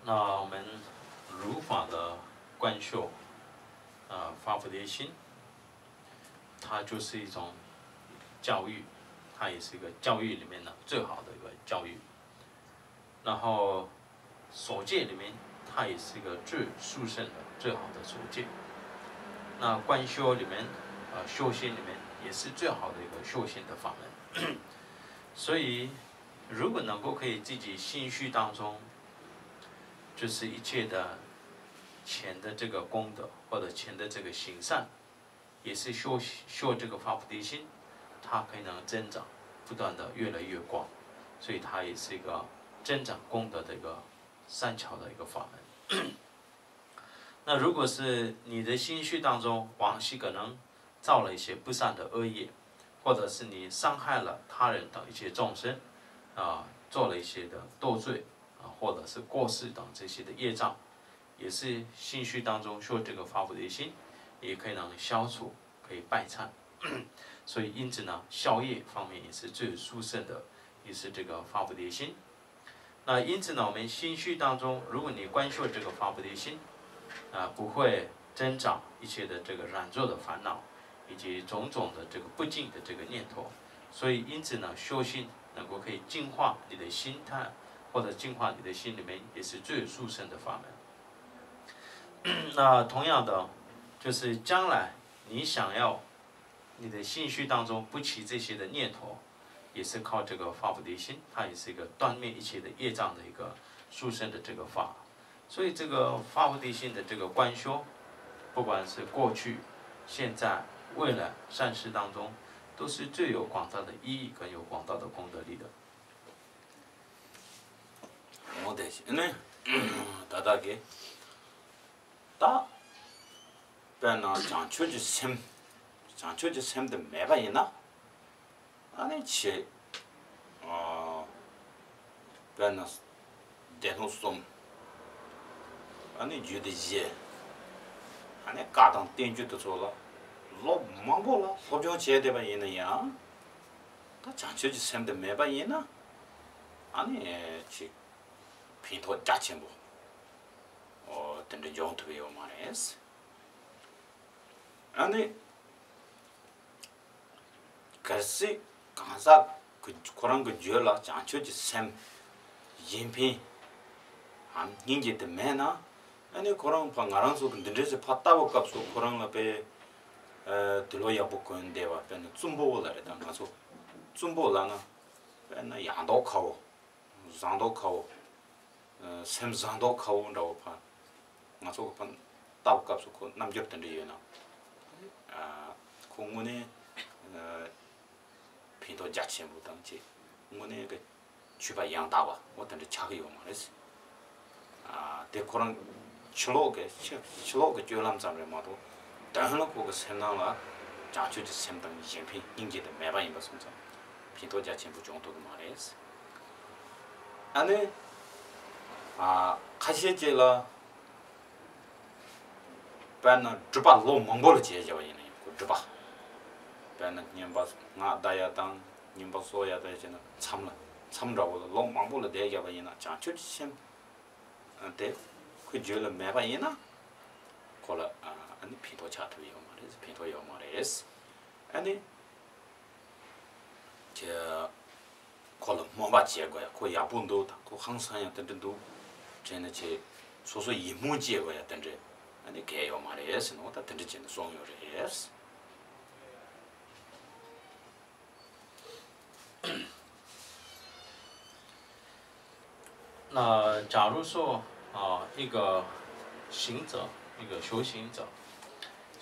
那我们如法的观修，啊，发菩提心，它就是一种教育，它也是一个教育里面的最好的一个教育。然后所戒里面，它也是一个最殊胜的、最好的所戒。那观修里面，呃，修心里面也是最好的一个修心的法门。所以，如果能够可以自己心绪当中，就是一切的前的这个功德或者前的这个行善，也是修修这个发菩提心，它可以能增长，不断的越来越广，所以它也是一个增长功德的一个善巧的一个法门。那如果是你的心绪当中往昔可能造了一些不善的恶业，或者是你伤害了他人等一些众生，啊，做了一些的斗罪啊，或者是过失等这些的业障，也是心绪当中修这个发菩提心，也可以能消除，可以拜忏。所以因此呢，消业方面也是最殊胜的，也是这个发菩提心。那因此呢，我们心绪当中，如果你观修这个发菩提心，啊，不会增长一些的这个染著的烦恼，以及种种的这个不净的这个念头。所以因此呢，修心能够可以净化你的心态，或者净化你的心里面，也是最殊胜的法门。那同样的，就是将来你想要你的心绪当中不起这些的念头，也是靠这个发菩提心，它也是一个断灭一切的业障的一个殊胜的这个法。所以这个发菩提心的这个观修，不管是过去、现在、未来、善事当中，都是最有广大的意义跟有广大的功德力的。 འོ་དེ་བཞིན་ནི་ད་ལྟ་གི་ད་དཔེར་ན་བྱང་ཆུབ་ཀྱི་སེམས། བྱང་ཆུབ་ཀྱི་སེམས་དེ་མེད་པ་ཡིན་ན་ཨ་ནི་ཆེ་ཨ་དཔེར་ན་སྡེ་སྣོད་གསུམ། ཨ་ནི་རྒྱུད་སྡེ་བཞི། ཨ་ནི་བཀའ་དང་བསྟན་བཅོས་དེ་ཚོ་ལ་ལོ་མང་པོ་ལ་སློབ་སྦྱོང་བྱས་བསྡད་པ་ཡིན་ན་ཡང་། ད་བྱང་ཆུབ་ཀྱི་སེམས་དེ་མེད་པ་ཡིན་ན་ཨ་ནི་ཅིག་ཕན་ཐོགས་རྒྱ་ཆེན་པོ་ཨོ་དེ་འདྲ་འབྱུང་ཐུབ་ཡོད་མ་རེད། ཨ་ནི་གལ་སྲིད་གང་ཟག་གི་ཁོ་རང་གི་རྒྱུད་ལ་བྱང་ཆུབ་ཀྱི་སེམས་གཞན་ཕན་འམ་སྙིང་རྗེ་དེ་མེད་ན། ཨ་ནི་ཁོ་རང་ཕ་ང་རང་ཚོ་གི་འདི་འདྲས་སེ་ཕ་ལྟ་བུ་སྐབས་སུ་ཁོ་རང་ལ་པའི་ཨ་དུག་ལོག་ཡག་པོ་གོན་བསྡད་པ་དཔེར་ན་བཙུན་པོ་ལ་རེད། ད་ང་ཚོ་བཙུན་པོ་ལབ་ན་དཔེར་ན་ཡག་མདོག་ཁ་བོ། བཟང་མདོག་ཁ་བོ། ཨ་སེམས་བཟང་མདོག་ཁ་བོ་འདྲ་བོ་ཕ་ང་ཚོ་གི་ཕ་ལྟ་བུ་སྐབས་སུ་ཁོ་རྣམ་འགྱུར་དེ་འདྲ་ཡོད་ན། ཨ་ཁོ་དངོས་གནས་ཨ་ཕན་ཐོགས་རྒྱ་ཆེན་པོ་དང་བཅས་དངོས་གནས་ཀྱི་ ཆོས་པ་ཡང་དག་པ་འོ་དེ་འདྲ་ཆགས་ཀྱི་ཡོད་མ་རེད། ཨ་དེ་ཁོ་རང་ཕྱི་ལོགས་ཀྱི་ཕྱི་ཕྱི་ལོགས་ཀྱི་སྤྱོད་ལམ་ཙམ་རེད་མ་གཏོགས་དོན་ལ་ཁོ་གི་སེམས་ནང་ལ་བྱང་ཆུབ་ཀྱི་སེམས་དང་གཞན་ཕན་སྙིང་རྗེ་དེ་མེད་པ་ཡིན་པ་སོང་ཙང་ཕན་ཐོགས་རྒྱ་ཆེན་པོ་བྱུང་ཐུབ་ཀྱི་མ་རེད། ཨ་ནི་ཨ་ཁ་ཤས་ཅིག་ལ། དཔེར་ན་སྒྲུབ་པ་ལོ་མང་པོ་ལ་བྱས་བྱ་བ་ཡིན་ན་ཡང་ཁོ་སྒྲུབ་པ། དཔེར་ན་བསྙེན་པ་སྔགས་བཟླ་ཡ་དང་བསྙེན་པ་གསོག་ཡ་དང་བྱས་ན་མཚམས་ལ་མཚམས་འདྲ་བོ་ལ་ལོ་མང་པོ་ལ་བསྡད་བྱ་བ་ཡིན་ན་བྱང་ཆུབ་ཀྱི་སེམས་དེ་ཁོའི་རྒྱུད་ལ་མེད་པ་ཡིན་ན་ཁོ་ལ་ཨ་ནི་ཕན་ཐོགས་ཆགས་ཐུབ་ཡོད་མ་རེད། ཕན་ཐོགས་ཡོད་མ་རེད། ཨ་ནི། ཁྱེད། ཁོ་ལ་སྨོན་པ་བྱེད་དགོས་ཡ། ཁོ་ཡག་པོ་འདུག་དང་ཁོ་ཧང་སང་ཡ་དེ་འདྲ་འདུག་དྲན་ན་ཆེ། སོ་སོ་ཡིད་སྨོན་བྱེད་དགོས་ཡ་དེ་འདྲ་ཨ་ནི་གལ་ཡོད་མ་རེད་ཟེར་ནོ་ད་དེ་འདྲ་བྱས་ནས་གསུངས་ཡོད་རེད། 那假如说啊，一个行者，一个修行者，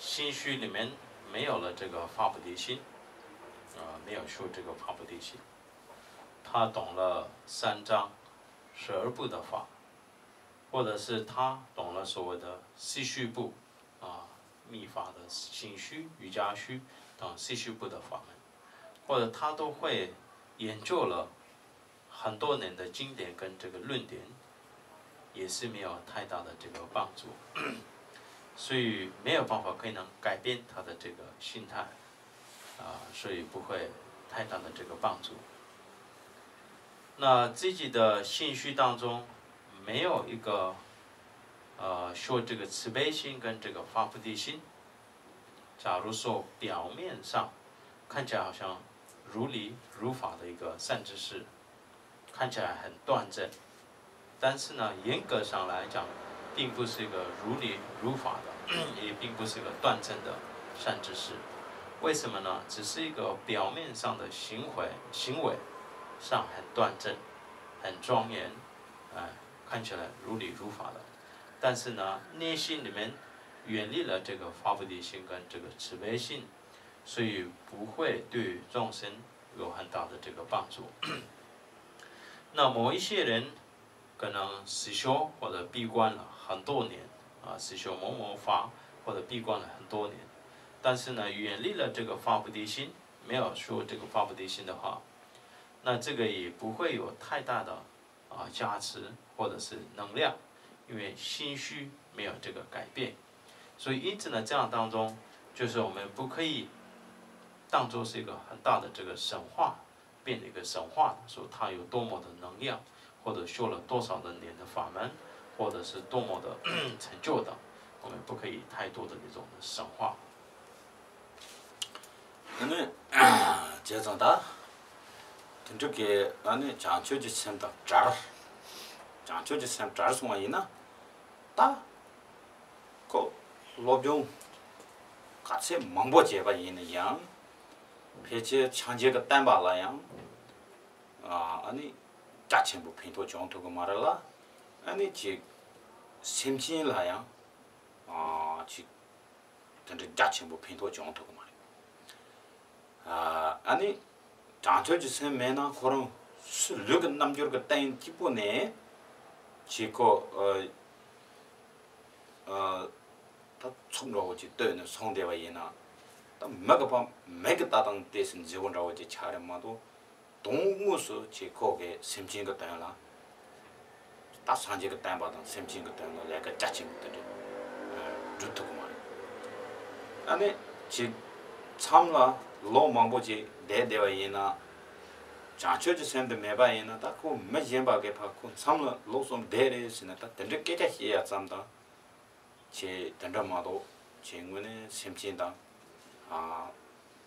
心虚里面没有了这个发菩提心，啊，没有修这个发菩提心，他懂了三藏十二部的法，或者是他懂了所谓的四虚部啊，密法的心虚、瑜伽虚等四虚部的法门，或者他都会研究了很多年的经典跟这个论点，也是没有太大的这个帮助，所以没有办法可以能改变他的这个心态。 啊，所以不会太大的这个帮助。那自己的心虚当中没有一个呃说这个慈悲心跟这个发菩提心，假如说表面上看起来好像如理如法的一个善知识， 看起来很端正，但是呢，严格上来讲，并不是一个如理如法的，也并不是一个端正的善知识。为什么呢？只是一个表面上的行为，行为上很端正、很庄严，哎，看起来如理如法的，但是呢，内心里面远离了这个发菩提心跟这个慈悲心，所以不会对众生有很大的这个帮助。 那某一些人可能实修或者闭关了很多年，啊，实修某某法或者闭关了很多年，但是呢，远离了这个发菩提心，没有修这个发菩提心的话，那这个也不会有太大的啊加持或者是能量，因为心虚没有这个改变。所以因此呢，这样当中就是我们不可以当做是一个很大的这个神话， 变成一个神话，说他有多么的能量，或者修了多少的年的法门，或者是多么的成就的，我们不可以太多的那种神话。ཨ་ནི་བྱས་ཙང་ད་དེ་འདྲ་གི་ཨ་ནི་བྱང་ཆུབ་ཀྱི་སེམས་དང་བྲལ། བྱང་ཆུབ་ཀྱི་སེམས་བྲལ་སོང་བ་ཡིན་ན་ད། ཁོ་སློབ་སྦྱོང་ག་ཚད་མང་པོ་བྱས་པ་ཡིན་ན་ཡང་། ཕལ་ཆེར་སངས་རྒྱས་ཀྱི་བསྟན་པ་ལ་ཡང་ཨ་ནི་རྒྱ་ཆེན་པོ་ཕན་ཐོགས་བྱུང་ཐུབ་ཀྱི་མ་རེད་ལ། ཨ་ནི་ཅིག་སེམས་ཅན་ལ་ཡང་ཅིག་དེ་འདྲ་རྒྱ་ཆེན་པོ་ཕན་ཐོགས་བྱུང་ཐུབ་ཀྱི་མ་རེད། ཨ་ནི་བྱང་ཆུབ་ཀྱི་སེམས་མེད་ན་ཁོ་རང་སུ་ལུས་ཀྱི་རྣམ་འགྱུར་གྱི་རྟེན་གཅིག་པོ་ནས་ཅིག་ཁོ་ད་ཚོགས་འདྲ་བོ་ཅིག་བཏོད་ནས་སོང་བསྡད་པ་ཡིན་ན། ད་མི་གི་ཕ་མི་གི་ལྟ་སྟངས་ཏོག་ཙམ་མཛེས་པོ་འདྲ་བོ་ཅིག་ཆགས་རེད་མ་གཏོགས། དོན་དངོས་སུ་ཅིག་ཁོ་གི་སེམས་ཅན་གི་དོན་ལ། ད་སངས་རྒྱས་ཀྱི་བསྟན་པ་དང་སེམས་ཅན་གྱི་དོན་ལ་ལས་ཀ་རྒྱ་ཆེན་པོ་དེ་འདྲ་སྒྲུབ་ཐུབ་ཀྱི་མ་རེད། ཨ་ནི་ཅིག་མཚམས་ལ་ལོ་མང་པོ་ཅིག་བསྡད་བསྡད་པ་ཡིན་ན། བྱང་ཆུབ་ཀྱི་སེམས་དེ་མེད་པ་ཡིན་ན་ད་ཁོ་མི་གཞན་པ་གི་ཕར་ཁོ་མཚམས་ལ་ལོ་གསུམ་བསྡད་རེད་ཟེར་ན་ད་དེ་འདྲའི་སྐད་ཆ་བཤད་ཡ་ཙམ་དང་། ཅིག་དེ་འདྲ་མ་གཏོགས་ཅིག་དངོས་གནས་སེམས་ཅན་དང་། ཨ།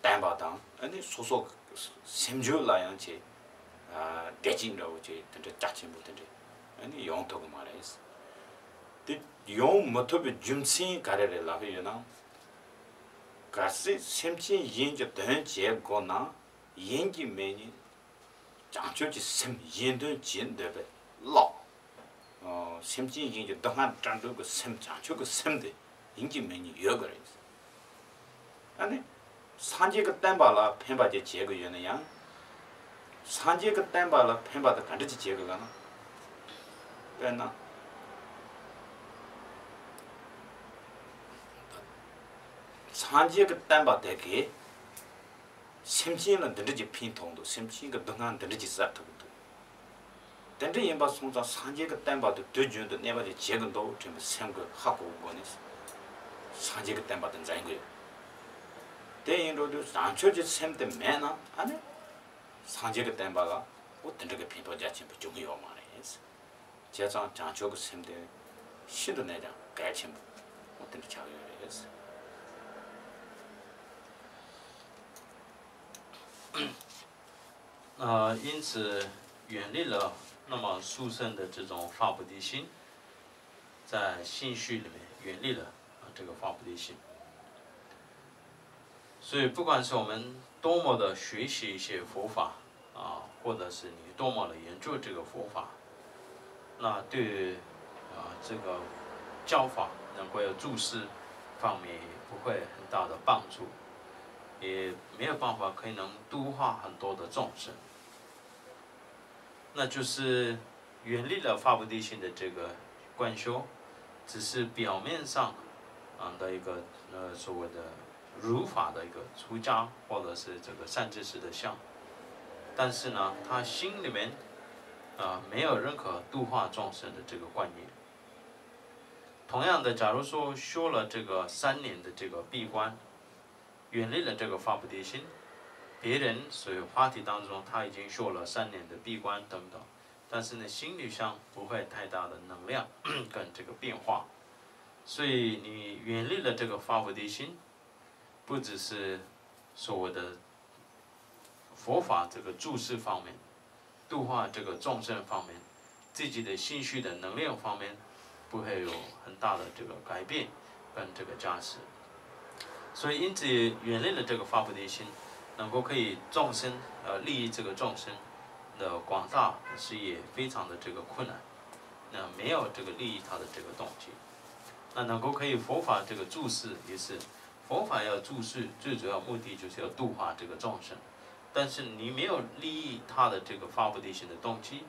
བསྟན་པ་དང་ཨ་ནི་སོ་སོ་སེམས་རྒྱུད་ལ་ཡང་ཅིག་བདེ་སྐྱིད་འདྲ་བོ་ཅིག་དེ་འདྲ་རྒྱ་ཆེན་པོ་དེ་འདྲ་ཨ་ནི་ཡོང་ཐུབ་ཀྱི་མ་རེད། དེ་ཡོང་མི་ཐུབ་པའི་རྒྱུ་མཚན་ག་རེ་རེད་ལབ་ཀྱི་ཡོད་ན། གལ་སྲིད་སེམས་ཅན་གཞན་གྱི་དོན་བྱེད་དགོས་ན་ཡིན་གྱི་མེད་ནི། བྱང་ཆུབ་ཀྱི་སེམས་གཞན་དོན་བྱེད་འདོད་པའི་བློ། སེམས་ཅན་གཞན་གྱི་སྡུག་བསྔལ་བྲལ་འདོད་ཀྱི་སེམས་བྱང་ཆུབ་ཀྱི་སེམས་དེ་ཡིན་གྱི་མིན་གྱི་ཡོད་དགོས་རེད། ཨ་ནི། སངས་རྒྱས་ཀྱི་བསྟན་པ་ལ་ཕན་པ་ཅིག་བྱེད་དགོས་ཡོད་ན་ཡང་། སངས་རྒྱས་ཀྱི་བསྟན་པ་ལ་ཕན་པ་དེ་ག་འདྲ་ཅིག་བྱེད་དགོས་ལབ་ན། དཔེར་ན། སངས་རྒྱས་ཀྱི་བསྟན་པ་དེ་གིས་སེམས་ཅན་ལ་འདི་འདྲ་ཅིག་ཕན་ཐོགས་འདུག་སེམས་ཅན་གྱི་སྡུག་བསྔལ་འདི་འདྲ་ཅིག་སེལ་ཐུབ་ཀྱི་འདུག་དེ་འདྲ་ཡིན་པ་སོང་ཙང་སངས་རྒྱས་ཀྱི་བསྟན་པ་དེ་དུས་རྒྱུན་དུ་གནས་པ་ཅིག་བྱེད་ཀྱི་འདུག་དྲན་པའི་སེམས་ཀྱི་ཧ་གོ་གི་སྒོ་ནས་སངས་རྒྱས་ཀྱི་བསྟན་པ་དེ་འཛིན་དགོས། དེ་ཡིན་འགྲོ་དུས་བྱང་ཆུབ་ཀྱི་སེམས་དེ་མེད་ན་ཨ་ནི་སངས་རྒྱས་ཀྱི་བསྟན་པ་ལ་འོ་དེ་འདྲ་གི་ཕན་ཐོགས་རྒྱ་ཆེན་པོ་འབྱུང་གི་ཡོད་མ་རེད། བྱས་ཙང་བྱང་ཆུབ་ཀྱི་སེམས་དེ་ཤིན་ཏུ་ནས་ཀྱང་གལ་ཆེན་པོ་འོ་དེ་འདྲ་ཆགས་ཡོད་རེད། 啊，因此，远离了那么殊胜的这种发菩提心，在心绪里面远离了啊这个发菩提心。所以，不管是我们多么的学习一些佛法啊，或者是你多么的研究这个佛法，那对于啊这个教法能够有注释方面也不会很大的帮助，也没有办法可以能度化很多的众生。那就是远离了发菩提心的这个观修，只是表面上啊的一个呃所谓的如法的一个出家或者是这个善知识的相，但是呢，他心里面啊没有任何度化众生的这个观念。同样的，假如说修了这个三年的这个闭关，远离了这个发菩提心，别人所有 party 当中他已经修了三年的闭关等等，但是呢，心理上不会太大的能量跟这个变化，所以你远离了这个发菩提心，不只是所谓的佛法这个注释方面，度化这个众生方面，自己的心绪的能量方面，不会有很大的这个改变跟这个加持。所以，因此远离了这个发菩提心，能够可以众生呃利益这个众生的广大是也非常的这个困难，那没有这个利益他的这个动机。那能够可以佛法这个注释也是，佛法要注释，最主要目的就是要度化这个众生。但是你没有利益他的这个发菩提心的动机，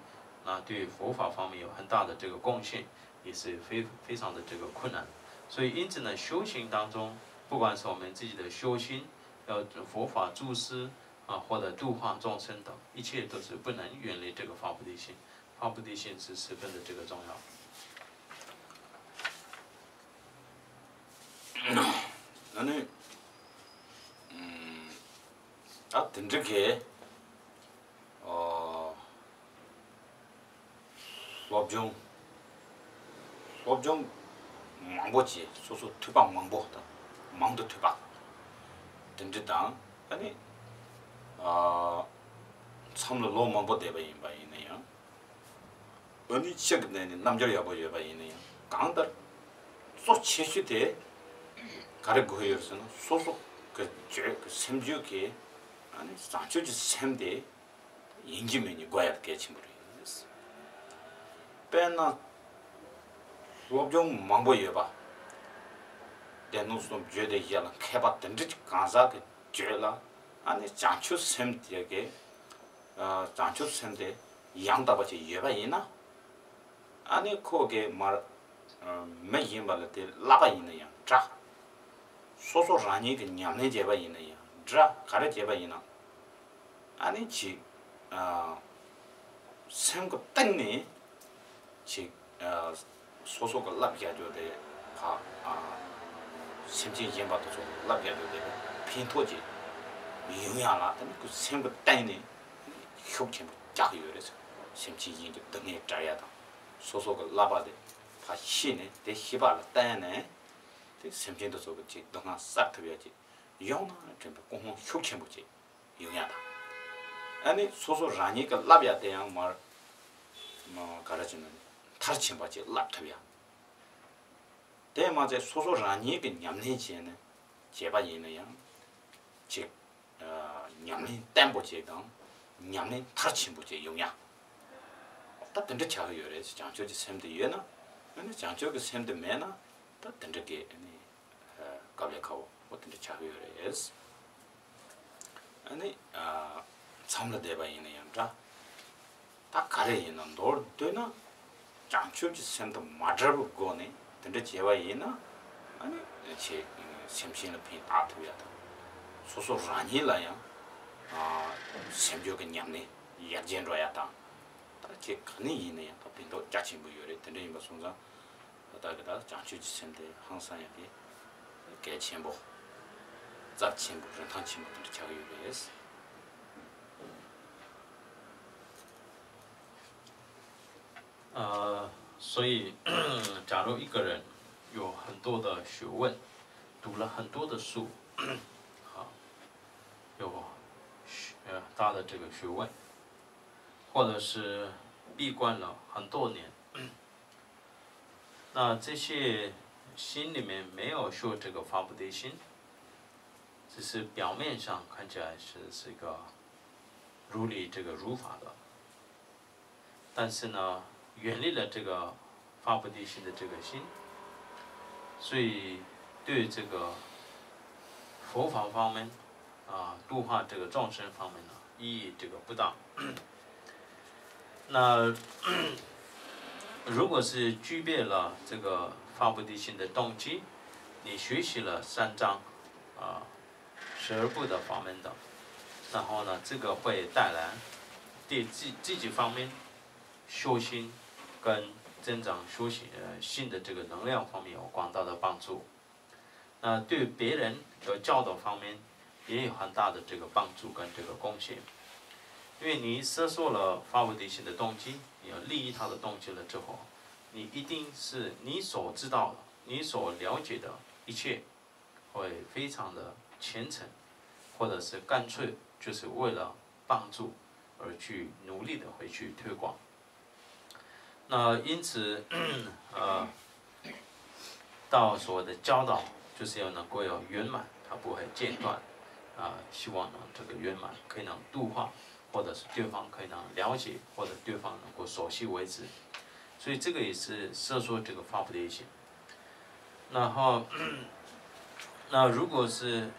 那对佛法方面有很大的这个贡献，也是非非常的这个困难。所以因此呢，修行当中，不管是我们自己的修心，要佛法注释啊，或者度化众生等，一切都是不能远离这个发菩提心。发菩提心是十分的这个重要。ཨ་ནི། ཨ་དེ་འདྲ་གི། ཨོ། སློབ་སྦྱོང་། སློབ་སྦྱོང་མང་པོ་བྱས། སོ་སོ་ཐོས་པ་མང་པོ་དང་མང་དུ་ཐོས་པ། དེ་འདྲ་དང་ཨ་ནི། ཨ། མཚམས་ལ་ལོ་མང་པོ་བསྡད་པ་ཡིན་པ་ཡིན་ན་ཡང་། ཨ་ནི་ཕྱི་གི་གནས་ནས་རྣམ་འགྱུར་ཡག་པོ་ཡོད་པ་ཡིན་ན་ཡང་། གང་ལྟར་གཙོ་ཆེ་ཤོས་དེ་ག་རེ་དགོས་ཡོད་ཟེར་ན། སོ་སོ་གི་བརྗོད་ཀྱི་སེམས་བརྗོད་ཀྱི་ཨ་ནི་བྱང་ཆུབ་ཀྱི་སེམས་དེ་ཡིན་གཅིག་མིན་གཉིས་དགོས་ཡག་གལ་ཆེན་པོ་རེད། དཔེར་ན། སློབ་སྦྱོང་མང་པོ་ཡོད་པ། སྡེ་སྣོད་གསུམ་བརྗོད་དེ་བཞག་ལ་མཁས་པ་དེ་འདྲ་གང་ཟག་གི་བརྗོད་ལ་ཨ་ནི་བྱང་ཆུབ་སེམས་དེ་གི། ཨ། བྱང་ཆུབ་སེམས་དེ་ཡང་དག་པ་ཅིག་ཡོད་པ་ཡིན་ན། ཨ་ནི་ཁོ་གི་མར། ཨ། མི་གཞན་པ་ལ་དེ་བསླབ་པ་ཡིན་ན་ཡང་འདྲ། སོ་སོ་རང་ཉིད་ཀྱི་ཉམས་ལེན་བྱས་པ་ཡིན་ན་ཡང་འདྲ། ག་རེ་བྱས་པ་ཡིན་ན། ཨ་ནི་ཅིག་ཨ། སེམས་ཀྱི་གཏིང་ནས་ཅིག་ཨ། སོ་སོ་གི་བསླབ་བྱ་རྒྱུ་དེ་ཕ། ཨ། སེམས་ཅན་གཞན་པ་དེ་ཚོ་བསླབ་བྱ་རྒྱུ་དེ་ཕན་ཐོགས་ཅིག་ཡོང་ཡག་ལ་དེ་ནི་ཁོའི་སེམས་ཀྱི་གཏིང་ནས་ཤུགས་ཆེན་པོ་རྒྱག་གི་ཡོད་རེད་ཟེར། སེམས་ཅན་གཞན་གྱི་སྡུག་བསྔལ་བྲལ་ཡག་དང་། སོ་སོ་གི་བསླབ་པ་དེ་ཕ་ཤེས་ནས། དེ་ཤེས་པ་ལ་བརྟེན་ནས་དེ་སེམས་ཅན་དེ་ཚོ་གི་ཅིག་སྡུག་བསྔལ་སེལ་ཐུབ་ཡག་ཅིག་ཡོང་ན་དྲན་པའི་ཀུན་སློང་ཤུགས་ཆེན་པོ་ཅིག་ཡོང་ཡག་དང་། ཨ་ནི་སོ་སོ་རང་ཉིད་ཀྱི་བསླབ་ཡག་དེ་ཡང་མར། མ། ག་རེ་བྱས་ན་མཐར་ཕྱིན་པ་ཅིག་བསླབ་ཐུབ་ཡག། དེ་མ་ཚད་སོ་སོ་རང་ཉིད་ཀྱི་ཉམས་ལེན་བྱས་ནས་བྱས་པ་ཡིན་ན་ཡང་ཅིག་ཨ། ཉམས་ལེན་བརྟན་པོ་ཅིག་དང་ཉམས་ལེན་མཐར་ཕྱིན་པོ་ཅིག་ཡོང་ཡག། ད་དེ་འདྲ་ཆགས་ཀྱི་ཡོད་རེད། བྱང་ཆུབ་ཀྱི་སེམས་དེ་ཡོད་ན། ཨ་ནི་བྱང་ཆུབ་ཀྱི་སེམས་དེ་མེད་ན་ད་དེ་འདྲ་གི་ཨ་ནི། ཨ། དཀའ་ལས་ཁག་པོ་དེ་འདྲ་ཆགས་ཀྱི་ཡོད་རེད། ཨ་ནི། ཨ། མཚམས་ལ་བསྡད་པ་ཡིན་ན་ཡང་འདྲ། ད་ག་རེ་ཡིན་ན་མདོར་བསྡུས་ན། བྱང་ཆུབ་ཀྱི་སེམས་དང་མ་བྲལ་བའི་སྒོ་ནས་དེ་འདྲ་བྱས་པ་ཡིན་ན། ཨ་ནི་ཆེས་སེམས་ཅན་ལ་ཕན་བཏགས་ཐུབ་ཡ་དང་། སོ་སོ་རང་ཉིད་ལ་ཡང་། ཨ། སེམས་རྒྱུད་ཀྱི་ཉམས་ལེན་ཡར་རྒྱས་འགྲོ་ཡ་དང་། ད་ཁྱེད་ག་ནས་ཡིན་ན་ཡང་ད་ཕན་ཐོགས་རྒྱ་ཆེན་པོ་ཡོད་རེད། དེ་འདྲ་ཡིན་པ་སོང་ཙང་། ད་ལྟ་གི་ད་བྱང་ཆུབ་ཀྱི་སེམས་དེ་ཧང་སང་ཡ་དེ་གལ་ཆེན་པོ། རྩ་ཆེན་པོ། རིན་ཐང་ཆེན་པོ་དེ་འདྲ་ཆགས་ཀྱི་ཡོད་རེད། 呃，所以，假如一个人有很多的学问，读了很多的书，啊，有学呃大的这个学问，或者是闭关了很多年，那这些心里面没有修这个发菩提心，只是表面上看起来是是一个如理这个如法的，但是呢，远离了这个发菩提心的这个心，所以对这个佛法方面啊，度化这个众生方面呢，意义这个不大。那如果是具备了这个发菩提心的动机，你学习了三藏啊、十二部的法门等，然后呢，这个会带来对自自己方面修心跟增长修行呃心的这个能量方面有广大的帮助。那对别人的教导方面也有很大的这个帮助跟这个贡献。因为你设受了发菩提心的动机，你要利益他的动机了之后，你一定是你所知道的、你所了解的一切，会非常的虔诚，或者是干脆就是为了帮助而去努力的会去推广。那因此，呃，到所谓的教导，就是要能够要圆满，它不会间断。啊，希望呢这个圆满可以能度化，或者是对方可以能了解，或者对方能够所需为止。所以这个也是设说这个发菩提心。然后，那如果是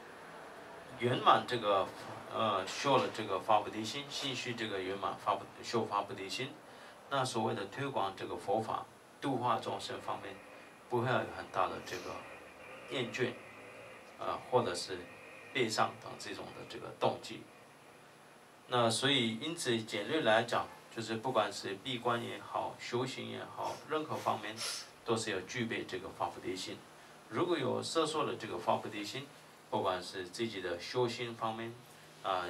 圆满这个呃修了这个发菩提心，心虚这个圆满发菩修发菩提心，那所谓的推广这个佛法、度化众生方面，不会有很大的这个厌倦，呃，或者是悲伤等这种的这个动机。那所以因此简略来讲，就是不管是闭关也好，修行也好，任何方面都是要具备这个发菩提心。如果有设受了这个发菩提心，不管是自己的修心方面，啊，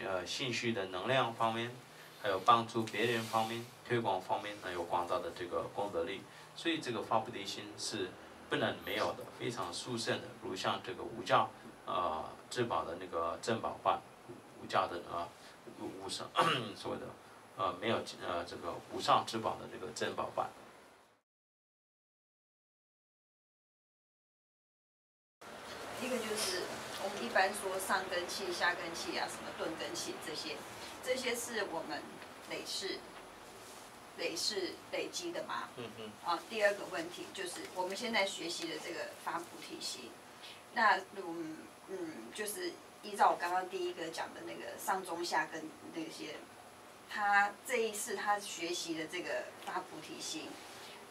呃，心虚的能量方面，还有帮助别人方面、推广方面，那有广大的这个功德力。所以这个发菩提心是不能没有的，非常殊胜的，如像这个无价，呃，至宝的那个珍宝般，无价的啊，无上所谓的呃没有呃这个无上至宝的这个珍宝般。一个就是我们一般说上根器、下根器啊，什么顿根器这些，这些是我们累世累世累积的吗？嗯嗯。啊，第二个问题就是我们现在学习的这个发菩提心，那嗯嗯，就是依照我刚刚第一个讲的那个上中下根那些，他这一世他学习的这个发菩提心，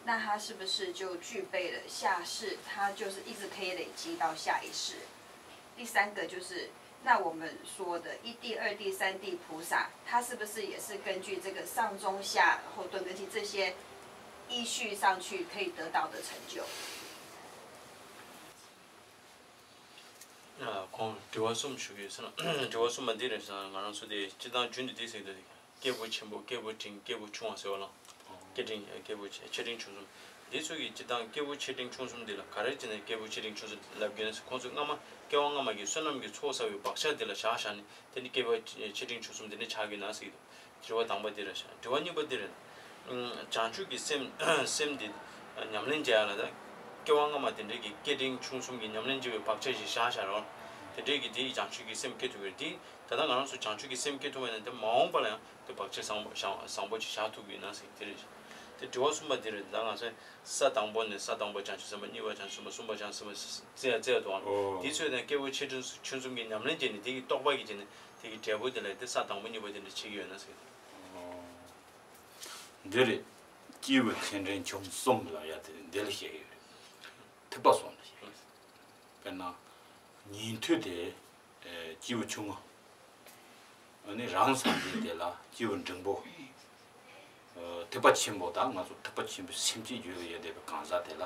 那他是不是就具备了下世？他就是一直可以累积到下一世。第三个就是，那我们说的一地、二地、三地菩萨，他是不是也是根据这个上中下后顿根器这些依序上去可以得到的成就？ ཁོང་དྲི་བ་གསུམ་ཞུ་གི་ཡོད་ཟེར་ན། དྲི་བ་གསུམ་པ་འདི་རེད་ཟེར་ན། ང་རང་ཚོ་དེ་སྤྱིར་བཏང་རྒྱུན་དུ་འདི་ཟེར་གི་འདུག་སྐྱེས་བུ་ཆེན་པོ། སྐྱེས་བུ་འབྲིང་། སྐྱེས་བུ་ཆུང་བ་ཟེར་བ་ལ། སྐྱེ་འབྲིང་། སྐྱེས་བུ་ཆེ་ཆེ་འབྲིང་ཆུང་གསུམ། འདི་ཚོ་གི་སྤྱིར་བཏང་སྐྱེས་བུ་ཆེ་འབྲིང་ཆུང་གསུམ་འདི་ལ་ག་རེ་བྱས་ནས་སྐྱེས་བུ་ཆེ་འབྲིང་ཆུང་གསུམ་ལབ་དགོས་ན། ཁོང་ཚོ་སྔ་མ་སྐྱེ་བ་སྔ་མ་གི་བསོད་ནམས་ཀྱི་ཚོགས་བསགས་པའི་བག་ཆགས་འདི་ལ་བཞག་བཞག་ནས་དེ་ནི་སྐྱེས་བུ་ཆེ་འབྲིང་ཆུང་གསུམ་འདི་ནི་ཆགས་ཀྱི་ཡོད་ན་ཟེར་གི་འདུག་དྲི་བ་དང་པོ་འདི་རེད་ཤག་དྲི་བ་གཉིས་པ་འདི་རེད། བྱང་ཆུབ་ཀྱི་སེམས་སེམས་འདི་ཉམས་ལེན་བྱེད་ཡ་ལ་ད་སྐྱེ་བ་སྔ་མ་དེ་འདྲའི་གི་སྐྱེ་འབྲིང་ཆུང་གསུམ་གྱི་ཉམས་ལེན་བྱེད་པའི་བག་ཆགས་ཤིག་བཞག་བཞག་རོགས། དེ་འདྲའི་གི་དེ་ཡིས་བྱང་ཆུབ་ཀྱི་སེམས་སྐྱེ་ཐུབ་ཀྱི་རེད། དེ་ད་ལྟ་ང་རང་ཚོ་བྱང་ཆུབ་ཀྱི་སེམས་སྐྱེ་ཐུབ་པ་ཡིན་ན་དེ་མ་འོངས་པ་ལ་ཡང་དེ་བག་ཆགས་བཟང་པོ་བཟང་བཟང་པོ་ཅིག་བཞག་ཐུབ་ཀྱི་ཡིན་ན་ཟེར་དེ་རེད། དེ་དྲི་བ་གསུམ་པ་འདི་རེད། ད་ང་ཚོས་ས་དང་པོ་ནས་ས་དང་པོ་བྱང་ཆུབ་སེམས་དཔའ། གཉིས་པ་བྱང་ཆུབ་སེམས་དཔའ། གསུམ་པ་བྱང་ཆུབ་སེམས་དཔའ་བརྩི་ཡ་བརྩི་ཡ་འདུག་ཨང་། འདི་ཚོས་ནས་སྐྱེས་བུ་ཆེ་འབྲིང་ཆུང་གསུམ་གྱི་ཉམས་ལེན་བྱས་ནས་དེ་གི་རྟོགས་པ་གི་བྱས་ནས། དེ་གི་འབྲས་བུ་དེ་ལ་དེ་ས་དང་པོ་གཉིས་པ་དེ་འདྲ་བྱེད་ཀྱི་ཡོད་ན་ཟེར། འདི་རེད། སྐྱེས་བུ་ཆེ་འབྲིང་ཆུང་གསུམ་ལ་ཡ་དེ་འདི་ལ་བཤད་ཀྱི་ཡོད་རེད། ཐེག་པ་གསུམ་ལ་བཤད་ཀྱི་ཡོད་རེད། དཔེར་ན། ཉན་ཐོས་དེ་སྐྱེས་བུ་ཆུང་ངུ། ཨ་ནི་རང་སངས་རྒྱས་དེ་ལ་སྐྱེས་བུ་འབྲིང་པོ། ཐེག་པ་ཆེན་པོ་དང་ང་ཚོ་ཐེག་པ་ཆེན་པོའི་སེམས་བསྐྱེད་རྒྱུད་ལ་ཡོད་བསྡད་པའི་གང་ཟག་དེ་ལ་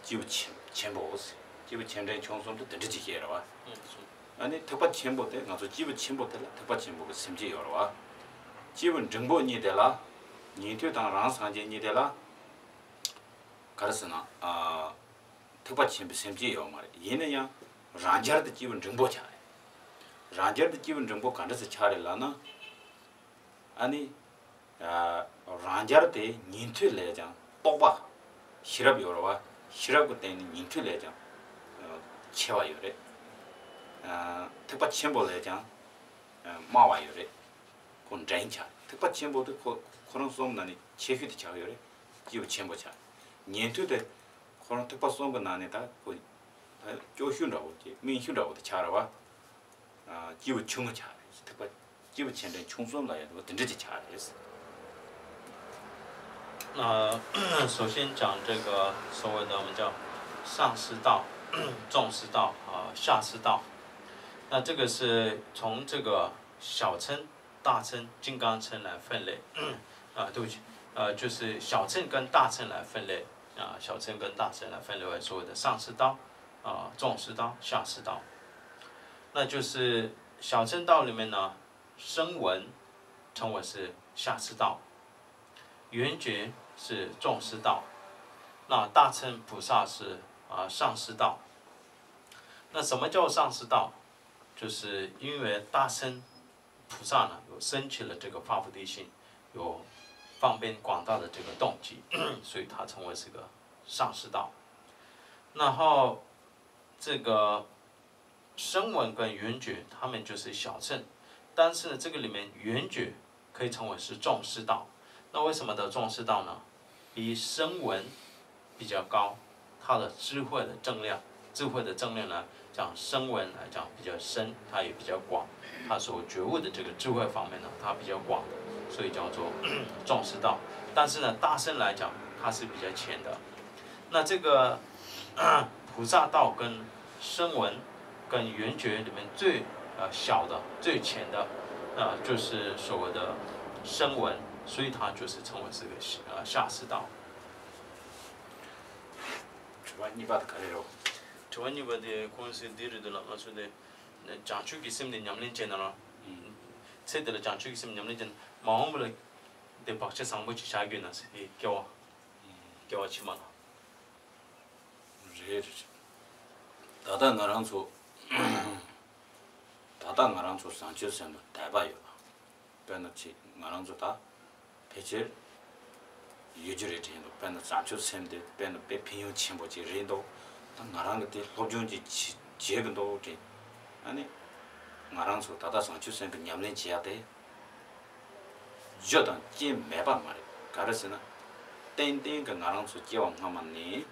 སྐྱེས་བུ་ཆེན་ཆེན་པོ། སྐྱེས་བུ་ཆེ་འབྲིང་ཆུང་གསུམ་དུ་དེ་འདྲ་ཅིག་བཤད་རེད་བ། ཨ་ནི་ཐེག་པ་ཆེན་པོ་དེ་ང་ཚོ་སྐྱེས་བུ་ཆེན་པོ་དེ་ལ་ཐེག་པ་ཆེན་པོ་གི་སེམས་བསྐྱེད་ཡོད་རེད་བ། སྐྱེས་བུ་འབྲིང་པོ་གཉིས་དེ་ལ། ཉན་ཐོས་དང་རང་སངས་རྒྱས་གཉིས་དེ་ལ། ག་རེ་ཟེར་ན། ཨ། ཐེག་པ་ཆེན་པོའི་སེམས་བསྐྱེད་ཡོད་མ་རེད། ཡིན་ན་ཡང་རང་རྒྱལ་དུ་སྐྱེས་བུ་འབྲིང་པོ་ཆགས་རེད། རང་རྒྱལ་དུ་སྐྱེས་བུ་འབྲིང་པོ་ག་འདྲ་ཞིག་ཆགས་རེད་ལབ་ན། ཨ་ནི། ཨ། རང་རྒྱལ་དེ་ཉན་ཐོས་ལས་ཀྱང་རྟོགས་པ། ཤེས་རབ་ཡོད་རེད་བ། ཤེས་རབ་ཀྱི་སྟེང་ནས་ཉན་ཐོས་ལས་ཀྱང་། ཨ། ཆེ་བ་ཡོད་རེད། ཨ། ཐེག་པ་ཆེན་པོ་ལས་ཀྱང་། ཨ། དམའ་བ་ཡོད་རེད། ཁོ་འབྲིང་ཆགས། ཐེག་པ་ཆེན་པོ་དེ་ཁོ་ཁོ་རང་གསུམ་ནང་ནས་ཆེ་ཤོས་དེ་ཆགས་ཡོད་རེད། སྐྱེས་བུ་ཆེན་པོ་ཆགས། ཉན་ཐོས་དེ་ཁོ་རང་ཐེག་པ་གསུམ་གྱི་ནང་ནས་ད་ཁོ་ད་སྐྱོ་ཤོས་འདྲ་བོ་དེ་དམན་ཤོས་འདྲ་བོ་དེ་ཆགས་རེད་བ། ཨ། སྐྱེས་བུ་ཆུང་ངུ་ཆགས་རེད། ཐེག་པ་སྐྱེས་བུ་ཆེ་འབྲིང་ཆུང་གསུམ་ལ་ཡོད་པ་དེ་འདྲ་ཅིག་ཆགས་རེད། 那首先讲这个所谓的我们叫上士道、中士道啊、下士道。那这个是从这个小乘、大乘、金刚乘来分类。啊，对不起，呃，就是小乘跟大乘来分类。啊，小乘跟大乘来分类为所谓的上士道、啊，中士道、下士道。那就是小乘道里面呢，声闻称为是下士道，缘觉是中士道，那大乘菩萨是，啊，上士道。那什么叫上士道？就是因为大乘菩萨呢，有升起了这个发菩提心，有方便广大的这个动机，所以他称为是个上士道。然后这个声闻跟缘觉，他们就是小乘，但是呢，这个里面缘觉可以称为是中士道。那为什么叫中士道呢？比声闻比较高，它的智慧的正量，智慧的正量呢，讲声闻来讲比较深，它也比较广，它所觉悟的这个智慧方面呢，它比较广，所以叫做中士道。但是呢，大乘来讲，它是比较浅的。那这个菩萨道跟声闻跟缘觉里面最，呃，小的、最浅的，呃，就是所谓的声闻，所以它就是称为是个，呃，下士道。 དྲི་བ་གཉིས་པ་དེ་ག་རེ་རེད། དྲི་བ་གཉིས་པ་དེ་ཁོང་ཟེར་འདི་རེད་འདུག་ལ། ང་ཚོ་དེ་བྱང་ཆུབ་ཀྱི་སེམས་དེ་ཉམས་ལེན་བྱས་ན་ར། ཚེ་འདི་ལ་བྱང་ཆུབ་ཀྱི་སེམས་ཉམས་ལེན་བྱས་ན་མ་འོངས་པ་ལ་དེ་བག་ཆགས་བཟང་པོ་ཅིག་བཞག་དགོས་ན་ཟེར། དེ་སྐྱེ་བ། སྐྱེ་བ་ཕྱི་མ་ལ། རེད་རེད། ད་ལྟ་ང་རང་ཚོ། ད་ལྟ་ང་རང་ཚོ་བྱང་ཆུབ་སེམས་ལ་དད་པ་ཡོད་པ། དཔེར་ན་ཅིག་ང་རང་ཚོ་ད་ཕལ་ཆེར་ཡོད་རྒྱུ་རེད་དྲན་འདུག་དཔེར་ན་བྱང་ཆུབ་སེམས་དེ་དཔེར་ན་དཔེ་ཕན་ཡོན་ཆེན་པོ་ཅིག་རེད་འདུག་ད་ང་རང་གི་དེ་སློབ་སྦྱོང་ཅིག་བྱེད་བྱེད་དགོས་འདུག་དྲན། ཨ་ནི་ང་རང་ཚོ་ད་ལྟ་བྱང་ཆུབ་སེམས་ཀྱི་ཉམས་ལེན་བྱེད་ཡ་དེ་རྒྱུ་དང་རྐྱེན་མེད་པ་མ་རེད། ག་རེ་ཟེར་ན། ཏན་ཏན་གྱི་ང་རང་ཚོ་སྐྱེ་བ་སྔ་མ་ནས་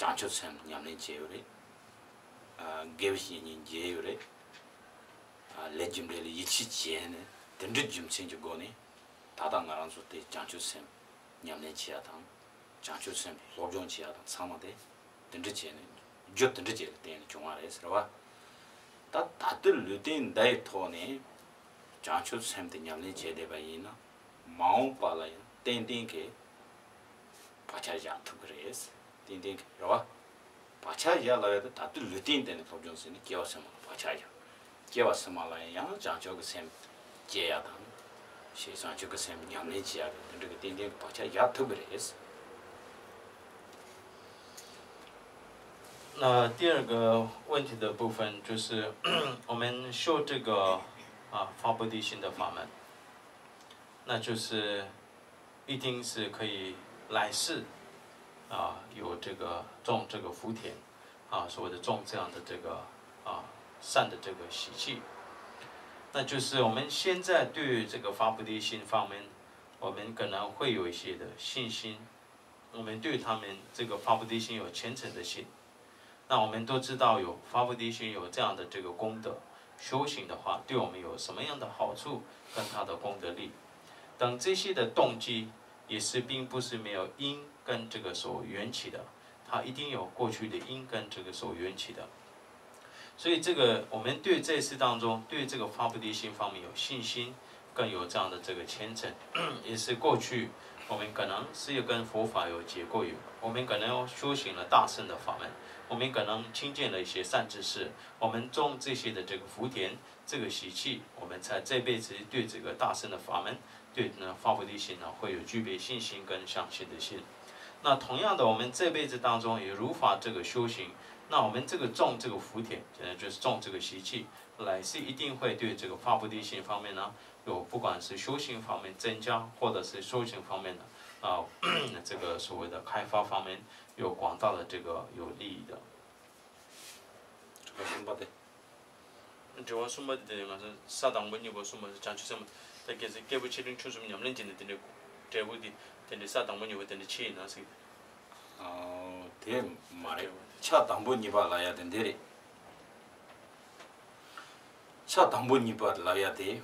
བྱང་ཆུབ་སེམས་ཉམས་ལེན་བྱས་ཡོད་རེད། ཨ། དགེ་བའི་བཤེས་གཉེན་མཇལ་ཡོད་རེད། ཨ། ལས་རྒྱུ་འབྲས་ལ་ཡིད་ཆེས་བྱས་ནས་དེ་འདྲའི་རྒྱུ་མཚན་གྱི་སྒོ་ནས་ད་ལྟ་ང་རང་ཚོ་དེ་བྱང་ཆུབ་སེམས་ཉམས་ལེན་བྱེད་ཡ་དང་། བྱང་ཆུབ་སེམས་སློབ་སྦྱོང་བྱེད་ཡ་དང་ཚང་མ་དེ་དེ་འདྲ་བྱས་ནས་རྒྱུ་དེ་འདྲ་བྱས་ལ་བརྟེན་ནས་བྱུང་བ་རེད་ཟེར་བ། ད་ད་ལྟའི་ལུས་རྟེན་འདི་ཡི་ཐོག་ནས་བྱང་ཆུབ་སེམས་དེ་ཉམས་ལེན་བྱས་བསྡད་པ་ཡིན་ན། མ་འོངས་པ་ལ་ཡང་ཏན་ཏན་གྱི་བག་ཆགས་བཞག་ཐུབ་ཀྱི་རེད། ཏན་ཏན་གྱི་རེད་བ། བག་ཆགས་བཞག་ལབ་ཡ་དེ་ད་ལྟའི་ལུས་རྟེན་དེ་ནས་སློབ་སྦྱོང་ཟེར་ནས་སྐྱེ་བ་ཕྱི་མ་ལ་བག་ཆགས་བཞག་སྐྱེ་བ་ཕྱི་མ་ལ་ཡང་བྱང་ཆུབ་ཀྱི་སེམས་སྐྱེ་ཡ་དང་། ཞེས་བྱང་ཆུབ་ཀྱི་སེམས་ཉམས་ལེན་བྱེད་ཡ་དེ་འདྲ་གི་ཏན་ཏན་གྱི་བག་ཆགས་བཞག་ཐུབ་ཀྱི་རེད། 那第二个问题的部分就是，我们修这个啊发菩提心的法门，那就是一定是可以来世啊有这个种这个福田啊，所谓的种这样的这个啊善的这个习气。那就是我们现在对于这个发菩提心方面，我们可能会有一些的信心，我们对他们这个发菩提心有虔诚的心。那我们都知道有发菩提心有这样的这个功德，修行的话，对我们有什么样的好处，跟它的功德力，等这些的动机也是并不是没有因跟这个所缘起的，它一定有过去的因跟这个所缘起的。所以这个我们对这次当中对这个发菩提心方面有信心，更有这样的这个虔诚，也是过去我们可能是有跟佛法有结过缘，我们可能修行了大乘的法门，我们可能亲见了一些善知识，我们种这些的这个福田，这个习气，我们才这辈子对这个大乘的法门，对呢发菩提心呢会有具备信心跟相信的心。那同样的，我们这辈子当中也如法这个修行，那我们这个种这个福田，现在就是种这个习气，来世一定会对这个发菩提心方面呢，有不管是修行方面增加，或者是修行方面的啊、这个所谓的开发方面有广大的这个有利益的。 གསུམ་པ་དེ། དྲི་བ་གསུམ་པ་དེ་དེ་ང་ཚོ་ས་དང་པོ་གཉིས་པ་གསུམ་པ་བྱང་ཆུབ་སེམས་དཔའ་དེ་གལ་སྲིད་སྐྱེས་བུ་ཆེ་འབྲིང་ཆུང་གསུམ་ཉམས་ལེན་བྱས་ནས་དེ་འདྲའི་འབྲས་བུ་དེ་དེ་འདྲའི་ས་དང་པོ་གཉིས་པ་དེ་འདྲའི་ཆེ་ཡིན་ན་ཟེར། དེ་མ་རེད། ཆ་དང་པོ་གཉིས་པ་ལབ་ཡ་དེ་འདི་རེད། ཆ་དང་པོ་གཉིས་པ་ལབ་ཡ་དེ།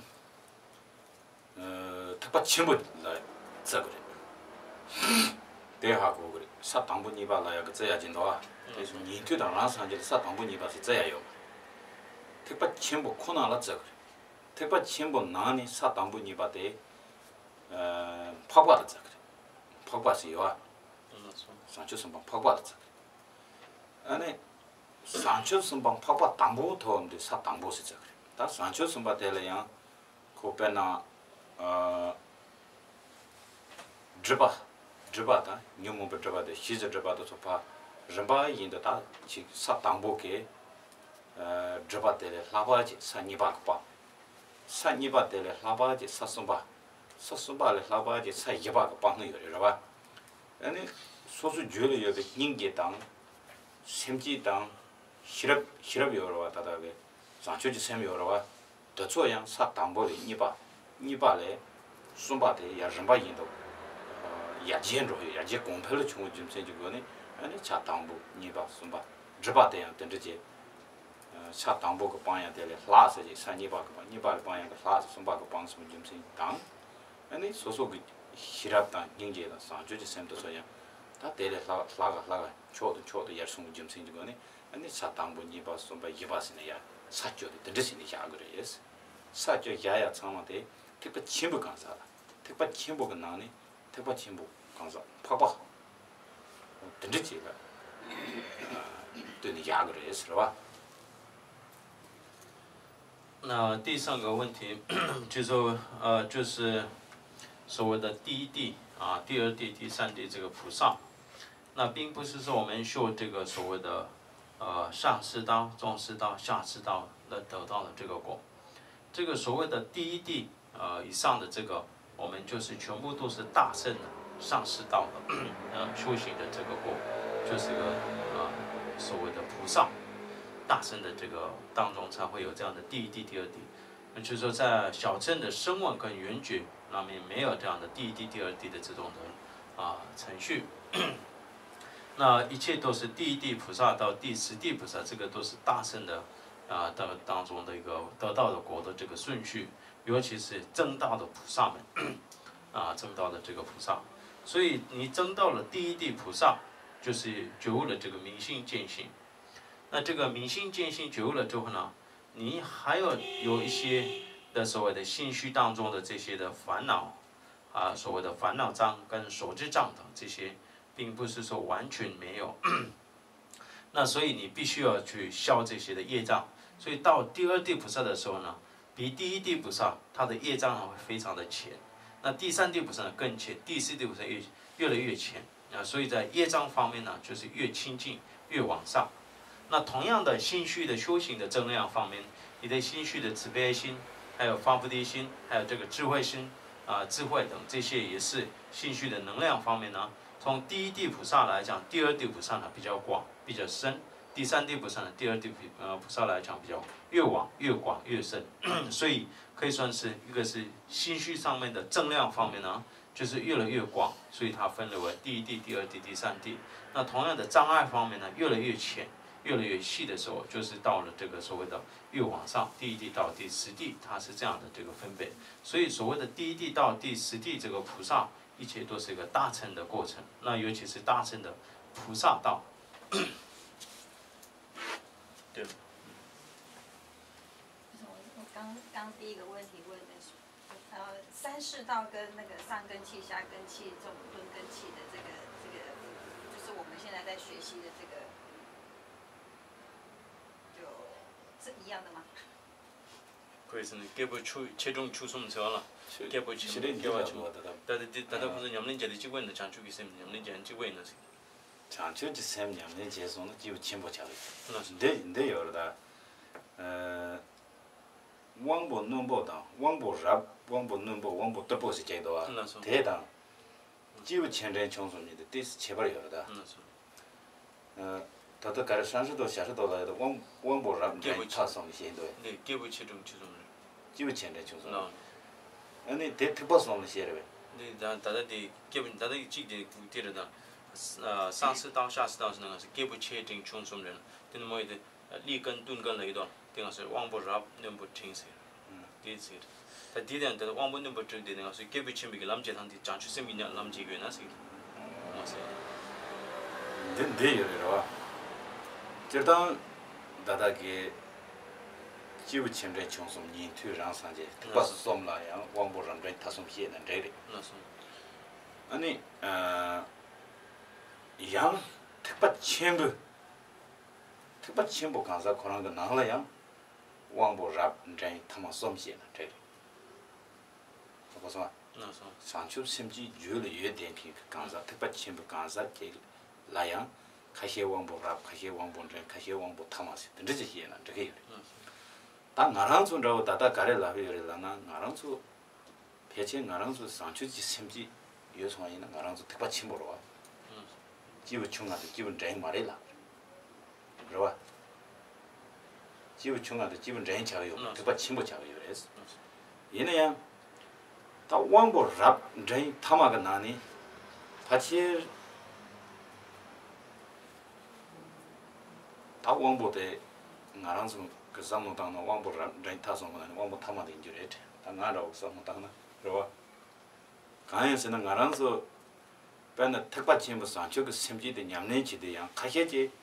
ཐེག་པ་ཆེན་པོ་ལ་བརྩི་དགོས་རེད། དེ་ཧ་གོ་དགོས་རེད། ས་དང་པོ་གཉིས་པ་ལ་ཡག་གི་བརྩི་ཡ་ཅིག་འདུག་ཨ། དེ་སོང་ཉན་ཐོས་དང་རང་སངས་རྒྱས་ལ་ས་དང་པོ་གཉིས་པ་ཟེར་བརྩི་ཡ་ཡོད་མ་རེད། ཐེག་པ་ཆེན་པོ་ཁོ་ན་ལ་བརྩི་དགོས་རེད། ཐེག་པ་ཆེན་པོ་ནང་ནས་ས་དང་པོ་གཉིས་པ་དེ་འཕགས་པ་ལ་བརྩི་དགོས་རེད། འཕགས་པ་ཟེར་ཡོད་ཨ། བྱང་ཆུབ་སེམས་དཔའ་འཕགས་པ་ལ་བརྩི་དགོས་རེད། ཨ་ནི། བྱང་ཆུབ་སེམས་དཔའ་འཕགས་པ་དང་པོ་ཐོབ་འདི་ས་དང་པོ་ཟེར་བརྩི་གི་རེད། ད་བྱང་ཆུབ་སེམས་དཔའ་དེ་ལ་ཡང་ཁོ་དཔེར་ན། ཨ། སྒྲིབ་པ། སྒྲིབ་པ་དང་ཉོན་མོངས་པའི་སྒྲིབ་པ་དེ་ཞི་བྱེད་སྒྲིབ་པ་དེ་ཚོ་ཕར་རིམ་པ་བཞིན་དུ་ད་ཅིག་ས་དང་པོ་གི་ཨ། སྒྲིབ་པ་དེ་ལས་ལྷག་པ་ཅིག་ས་གཉིས་པ་གི་སྤང་། ས་གཉིས་པ་དེ་ལས་ལྷག་པ་ཅིག་ས་གསུམ་པ། ས་གསུམ་པ་ལས་ལྷག་པ་ཅིག་ས་བཞི་པ་གི་སྤང་ནི་ཡོད་རེད་རེད་བ། ཨ་ནི། སོ་སོའི་རྒྱུད་ལ་ཡོད་པའི་སྙིང་རྗེ་དང་། སེམས་བསྐྱེད་དང་། ཤེས་རབ་ཤེས་རབ་ཡོད་རེད་བ། ད་ལྟ་བའི་བཟང་སྤྱོད་ཀྱི་སེམས་ཡོད་རེད་བ། དེ་ཚོ་ཡང་ས་དང་པོ་ལས་གཉིས་པ། གཉིས་པ་ལས་གསུམ་པ་དེ་ཡར་རིམ་པ་བཞིན་དུ་ཡར་རྒྱས་འགྲོ་ཡོད། ཡར་རྒྱས་གོང་འཕེལ་བྱུང་བའི་རྒྱུ་མཚན་གྱི་སྒོ་ནས། ཨ་ནི་ཆ་དང་པོ་གཉིས་པ་གསུམ་པ། སྒྲིབ་པ་དེ་ཡང་དེ་འདྲ་བྱས། ཆ་དང་པོ་གི་སྤང་ཡང་དེ་ལས་ལྷག་ཟེར་གྱི། ས་གཉིས་པ་གི་སྤང་། གཉིས་པ་ལས་སྤང་ཡང་གི་ལྷག་ཟེར། གསུམ་པ་གི་སྤང་གསུམ་རྒྱུ་མཚན་དང་། ཨ་ནི་སོ་སོ་གི་ཤེས་རབ་དང་སྙིང་རྗེ་དང་བཟང་སྤྱོད་ཀྱི་སེམས་དེ་ཚོ་ཡང་ད་དེ་ལས་ལྷག་ལྷག་ག་ལྷག་ག་མཆོག་ཏུ་མཆོག་ཏུ་ཡར་སོང་གི་རྒྱུ་མཚན་གྱི་སྒོ་ནས། ཨ་ནི་ས་དང་པོ་གཉིས་པ་གསུམ་པ་བཞི་པ་ཟེར་ནས་ཡར་ས་བཅུ་དེ་དེ་འདྲ་ཟེར་ནས་བཞག་གི་རེད། ས་བཅུ་བཞག་ཡ་ཚང་མ་དེ་ཐེག་པ་ཆེན་པོའི་གང་ཟག་ལ། ཐེག་པ་ཆེན་པོ་གི་ནང་ནས། ཐེག་པ་ཆེན་པོ་གང་ཟག་འཕགས་པ། དེ་འདྲ་ཅིག་ལ་ལྟོས་ནས་བཞག་གི་རེད་ཟེར་བ། 那第三个问题，就是说，呃，就是所谓的第一地啊、第二地、第三地这个菩萨，那并不是说我们修这个所谓的呃上士道、中士道、下士道而得到的这个果。这个所谓的第一地 呃，以上的这个，我们就是全部都是大乘的上士道的，呃，修行的这个果，就是个呃所谓的菩萨，大乘的这个当中才会有这样的第一地、第二地。那就是说，在小乘的声闻跟缘觉那边没有这样的第一地、第二地的这种的啊、程序。那一切都是第一地菩萨到第十地菩萨，这个都是大乘的啊当当中的一个得道的果的这个顺序。 尤其是证道的菩萨们，啊，证道的这个菩萨。所以你证到了第一地菩萨，就是觉悟了这个明心见性。那这个明心见性觉悟了之后呢，你还要有一些的所谓的心绪当中的这些的烦恼，啊，所谓的烦恼障跟所知障等这些，并不是说完全没有。 那所以你必须要去消这些的业障。所以到第二地菩萨的时候呢，比第一地菩萨他的业障呢会非常的浅，那第三地菩萨呢更浅，第四地菩萨越越来越浅。啊，所以在业障方面呢，就是越清净越往上。那同样的，心绪的修行的正量方面，你的心绪的慈悲心，还有发菩提心，还有这个智慧心，啊，智慧等这些也是心绪的能量方面呢， 从第一地菩萨来讲，第二地菩萨呢比较广，比较深；第三地菩萨呢，第二地菩呃菩萨来讲比较越往越广越深，所以可以算是一个是心绪上面的正量方面呢，就是越来越广，所以它分类为第一地、第二地、第三地。那同样的障碍方面呢，越来越浅，越来越细的时候，就是到了这个所谓的越往上，第一地到第十地，它是这样的这个分别。所以所谓的第一地到第十地这个菩萨，一切都是一个大乘的过程。那尤其是大乘的菩萨道，对。我我刚刚第一个问题问的是，呃，三世道跟那个上根器、下根器这种顿根器的这个这个，就是我们现在在学习的这个，就是一样的吗？ཁོས་ཟེར་ན་སྐྱེས་བུ་ཆུ་ཆེ་ཆུང་ཆུང་གསུམ་ཟེར་བ་ལ། སྐྱེས་བུ་ཆེན་པོ་སྐྱེ་བ་ཆུང་། ད་ལྟ་འདི་ད་ལྟ་ཁོ་ཚོ་ཉམས་ལེན་བྱེད་དུས་གཅིག་པ་ཡིན་ན། བྱང་ཆུབ་ཀྱི་སེམས་ཉམས་ལེན་བྱེད་ན་གཅིག་པ་ཡིན་ན་ཟེར། བྱང་ཆུབ་ཀྱི་སེམས་ཉམས་ལེན་བྱས་སོང་ན་སྐྱེས་བུ་ཆེན་པོ་ཆགས་ཡོད། འདི་འདི་ཡོད་རེད་ད། དབང་པོ་རྣོན་པོ་དང་དབང་པོ་རབ། དབང་པོ་རྣོན་པོ། དབང་པོ་རྟུལ་པོ་ཟེར་གྱི་འདུག་བ། དེ་དང་། སྐྱེས་བུ་ཆེ་འབྲིང་ཆུང་གསུམ་གཉིས་དེ་ཏོག་ཙམ་ཁྱད་པར་ཡོད་རེད་ད། ད་ལྟ་ག་རེ་སང་ཤི་དོ་ཞ་ཤི་དོ་ལ་ཡོད་དོ། དབང་དབང་པོ་རབ་འབྲིང་ཐ་གསུམ་ལ་བཤད་འདུག་བས། འདི་སྐྱེས་བུ་ཆེ་འབྲིང་ཆུང་གསུམ་རེད། སྐྱེས་བུ་ཆེ་འབྲིང་ཆུང་གསུམ་རེད། ཨ་ནི་དེ་ཐེག་པ་གསུམ་ལ་བཤད་རེད་བས། འདི་ད་ད་ལྟ་དེ་སྐྱེས་བུ་ད་ལྟ་གཅིག་དེ་དེ་རེད་ད། སང་སི་ཏའོ་ཤ་སི་ཏའོ་ཟེར་ན་ང་ཚོ་སྐྱེས་བུ་ཆེ་འབྲིང་ཆུང་གསུམ་རེད། དེ་ནི་མོ་ཡི་དེ། ལི་ཀན་ཏུན་ཀན་ལ་ཡོད་དོ། དེ་ང་ཚོས་དབང་པོ་རབ་རྣོན་པོ་འབྲིང་ཟེར། དེ་ཟེར། ད་དེ་དང་དེ་དབང་པོ་རྣོན་པོ་འབྲིང་དེ་ནི་ང་ཚོས་སྐྱེས་བུ་ཆེན་པོའི་གི་ལམ་བྱེད་སྟངས་དེ་བྱང་ཆུབ་སེམས་ཀྱི་ཉམས་ལམ་བྱེད་དགོས་ན་ཟེར། མ་ཟེར། འདི་འདི་ཡོད་རེད་རེད་བ། སྤྱིར་བཏང་ད་ལྟ་གི་སྐྱེས་བུ་ཆེ་འབྲིང་ཆུང་གསུམ་ཉན་ཐོས་རང་སངས་རྒྱས་ཐེག་པ་གསུམ་ལ་ཡང་དབང་པོ་རབ་འབྲིང་ཐ་གསུམ་བཤད་ན་འགྲིག་རེད། ཨ་ནི་ཡང་ཐེག་པ་ཆེན་པོ། ཐེག་པ་ཆེན་པོ་གང་ཟག་ཁོ་རང་གི་ནང་ལ་ཡང་དབང་པོ་རབ་འབྲིང་ཐ་མ་གསུམ་བཤད་ན་འགྲིག་རེད། ཧ་གོ་སོང་ཨ། བྱང་ཆུབ་སེམས་ཀྱི་རྒྱུད་ལ་ཡོད་བསྡད་མཁན་གྱི་གང་ཟག་ཐེག་པ་ཆེན་པོའི་གང་ཟག་ཅིག་ལ་ཡང་ཁ་ཤས་དབང་པོ་རབ། ཁ་ཤས་དབང་པོ་འབྲིང་། ཁ་ཤས་དབང་པོ་ཐ་མ་ཟེར་དེ་འདྲ་ཅིག་བཤད་ན་འགྲིག་གི་ཡོད་རེད། ད་ང་རང་ཚོ་འདྲ་བོ་ད་ལྟ་ག་རེ་ལབ་ཡོད་རེད་ལབ་ན། ང་རང་ཚོ་ཕལ་ཆེར་ང་རང་ཚོ་བྱང་ཆུབ་ཀྱི་སེམས་ཀྱི་ཡོད་སོང་བ་ཡིན་ན་ང་རང་ཚོ་ཐེག་པ་ཆེན་པོ་རེད་བ། སྐྱེས་བུ་ཆུང་ང་དང་སྐྱེས་བུ་འབྲིང་མ་རེད་ལབ་རེད་བ། སྐྱེས་བུ་ཆུང་ང་དང་སྐྱེས་བུ་འབྲིང་ཆགས་ཡོད་མ། ཐེག་པ་ཆེན་པོ་ཆགས་ཡོད་རེད། ཡིན་ན་ཡང་ད་དབང་པོ་རབ་འབྲིང་ཐ་མ་གི་ནང་ནས་ཕལ་ཆེར་ད་དབང་པོ་དེ་ང་རང་ཚོ་གི་བསམ་བློ་བཏང་ན་དབང་པོ་རབ་འབྲིང་ཐ་གསུམ་གི་ནང་ནས་དབང་པོ་ཐ་མ་དེ་ཡིན་རྒྱུ་རེད། ད་ང་འདྲ་བོ་བསམ་བློ་བཏང་ན་རེད་བ། གང་ཡིན་ཟེར་ན་ང་རང་ཚོ་དཔེར་ན་ཐེག་པ་ཆེན་པོ་བྱང་ཆུབ་ཀྱི་སེམས་བསྐྱེད་དེ་ཉམས་ལེན་བྱེད་དུས་ཡང་ཁ་ཤས་ཀྱིས་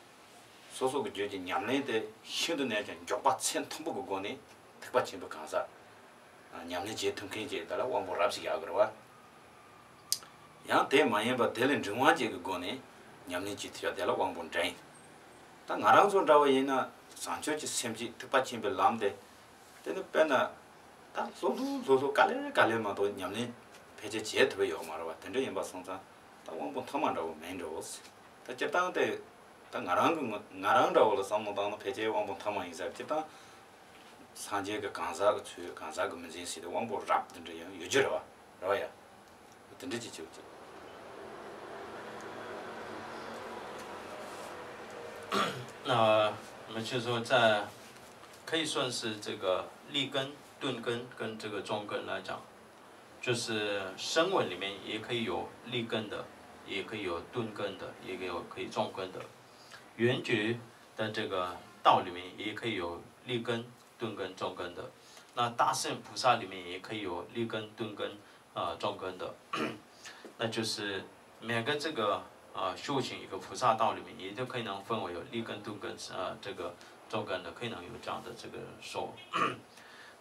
སོ་སོ་གི་རྒྱུད་ཀྱི་ཉམས་ལེན་དེ་ཤིན་ཏུ་ནས་ཀྱང་མགྱོགས་པ་ཚད་མཐོན་པོ་གི་སྒོ་ནས་ཐེག་པ་ཆེན་པོའི་གང་ཟག་ཉམས་ལེན་བྱེད་ཐུབ་མཁན་ཅིག་དེ་ལ་དབང་པོ་རབ་ཞིག་ཡག་གི་རེད་བ། ཡང་དེ་མ་ཡིན་པ་དེ་ལས་འབྲིང་བ་ཅིག་གི་སྒོ་ནས་ཉམས་ལེན་བྱེད་ཐུབ་ཡག་དེ་ལ་དབང་པོ་འབྲིང་། ད་ང་རང་ཚོ་འདྲ་བ་ཡིན་ན་བྱང་ཆུབ་ཀྱི་སེམས་བསྐྱེད་ཐེག་པ་ཆེན་པོའི་ལམ་དེ། དེ་ནི་དཔེར་ན། ད་ལྷོད་ལྷོད་ལྷོད་ལྷོད་ག་ལེར་ག་ལེར་མ་གཏོགས་ཉམས་ལེན་ཕལ་ཆེར་བྱེད་ཐུབ་ཀྱི་ཡོད་མ་རེད་བ། དེ་འདྲ་ཡིན་པ་སོང་ཙང་ད་དབང་པོ་ཐ་མ་འདྲ་བོ་མིན་འགྲོ། ད་སྤྱིར་བཏང་དེ་ད་ང་རང་གི་ང་ང་རང་འདྲ་བོ་ལ་བསམ་བློ་བཏང་ན་ཕལ་ཆེར་དབང་པོ་ཐ་མ་ཡིན་ས་རེད། སྤྱིར་བཏང་སངས་རྒྱས་ཀྱི་གང་ཟག་གི་ཚུལ་གང་ཟག་གི་མི་འཛིན་ཟེར་ཏེ་དབང་པོ་རབ་དེ་འདྲ་ཡང་ཡོད་རྒྱུ་རེད་བ། རེད་བ་ཡ། དེ་འདྲ་ཅིག་བྱེད་དགོས་ཀྱི། 那我们就说在，可以算是这个立根、顿根跟这个中根来讲，就是声闻里面也可以有立根的，也可以有顿根的，也可以有可以中根的。圆觉的这个道里面也可以有立根、顿根、中根的。那大乘菩萨里面也可以有立根、顿根、呃中根的。那就是每个这个呃修行一个菩萨道里面，也都可以能分为有立根、顿根、呃这个中根的，可以能有这样的这个说。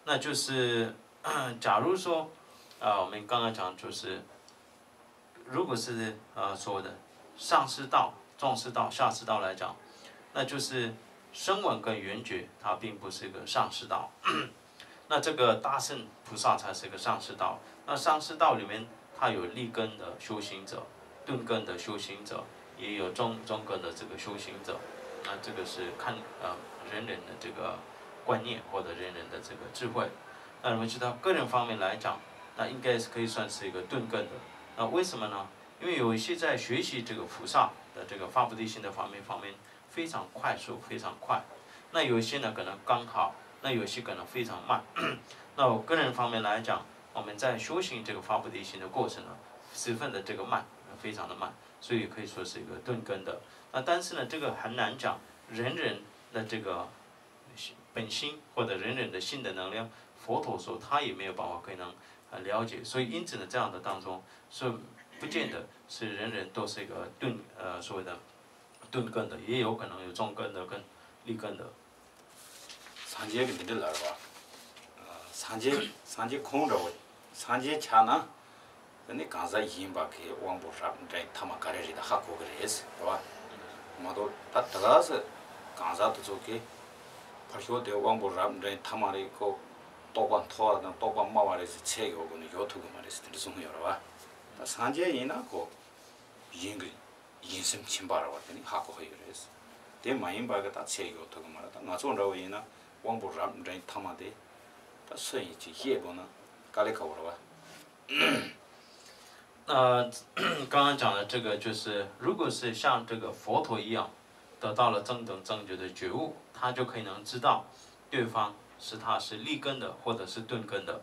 那就是假如说啊、我们刚刚讲就是，如果是呃所谓的上士道、中士道、下士道来讲，那就是声闻跟缘觉，它并不是一个上士道。那这个大乘菩萨才是一个上士道。那上士道里面，它有立根的修行者、顿根的修行者，也有中中根的这个修行者。那这个是看呃人人的这个观念或者人人的这个智慧。那我们知道个人方面来讲，那应该是可以算是一个顿根的。那为什么呢？因为有一些在学习这个菩萨的这个发菩提心的方面方面非常快速，非常快。那有一些呢可能刚好，那有些可能非常慢。那我个人方面来讲，我们在修行这个发菩提心的过程呢，十分的这个慢，非常的慢，所以可以说是一个顿根的。那但是呢，这个很难讲，人人的这个本心或者人人的心的能量，佛陀说他也没有办法可以能呃了解，所以因此呢，这样的当中是不见得是人人都是一个顿呃所谓的顿根的，也有可能有中根的跟利根的。 སངས་རྒྱས་ཀྱི་འདི་འདྲ་ལབ་རེད་བ། སངས་རྒྱས་སངས་རྒྱས་ཁོང་འདྲ་བོ། སངས་རྒྱས་ཆགས་ན། དེ་ནི་གང་ཟག་ཡིན་པ་གི་དབང་པོ་རབ་འབྲིང་ཐ་མ་ག་རེ་རེད་ད་ཧ་གོ་གི་རེད་རེད་བ། མ་གཏོགས་ད་དེ་ལ་སེ་གང་ཟག་དེ་ཚོ་གི་ཕར་ཞོག་དེ་དབང་པོ་རབ་འབྲིང་ཐ་མ་རེད་ཁོ། རྟོགས་པ་མཐོ་བ་དང་རྟོགས་པ་དམའ་བ་རེད་ཟེར་ཚད་ཡོད་དགོས་ནི་ཡོད་ཐུབ་གི་མ་རེད་ཟེར་དེ་འདྲ་གསུངས་ཡོད་རེད་བ། ད་སངས་རྒྱས་ཡིན་ན་ཁོ་ཡིན་གི། ཡིན་སེམས་ཁྱིམ་པ་ར་བ་དེ་ནི་ཧ་གོ་ཧ་ཡོད་རེད། དེ་མ་ཡིན་པ་གི་ད་ཚད་ཡོད་ཐུབ་གི་མ་རེད། ད་ང་ཚོ་འདྲ་བོ་ཡིན་ན་དབང་པོ་རབ་འབྲིང་ཐ་མ་དེ་ད་སུ་ཡིན་ཅིག་ཤེས་དགོས་ན་དཀའ་ལས་ཁག་པོ་རེད་བ། 那刚刚讲的这个，就是如果是像这个佛陀一样得到了正等正觉的觉悟，他就可以能知道对方是他是利根的或者是顿根的。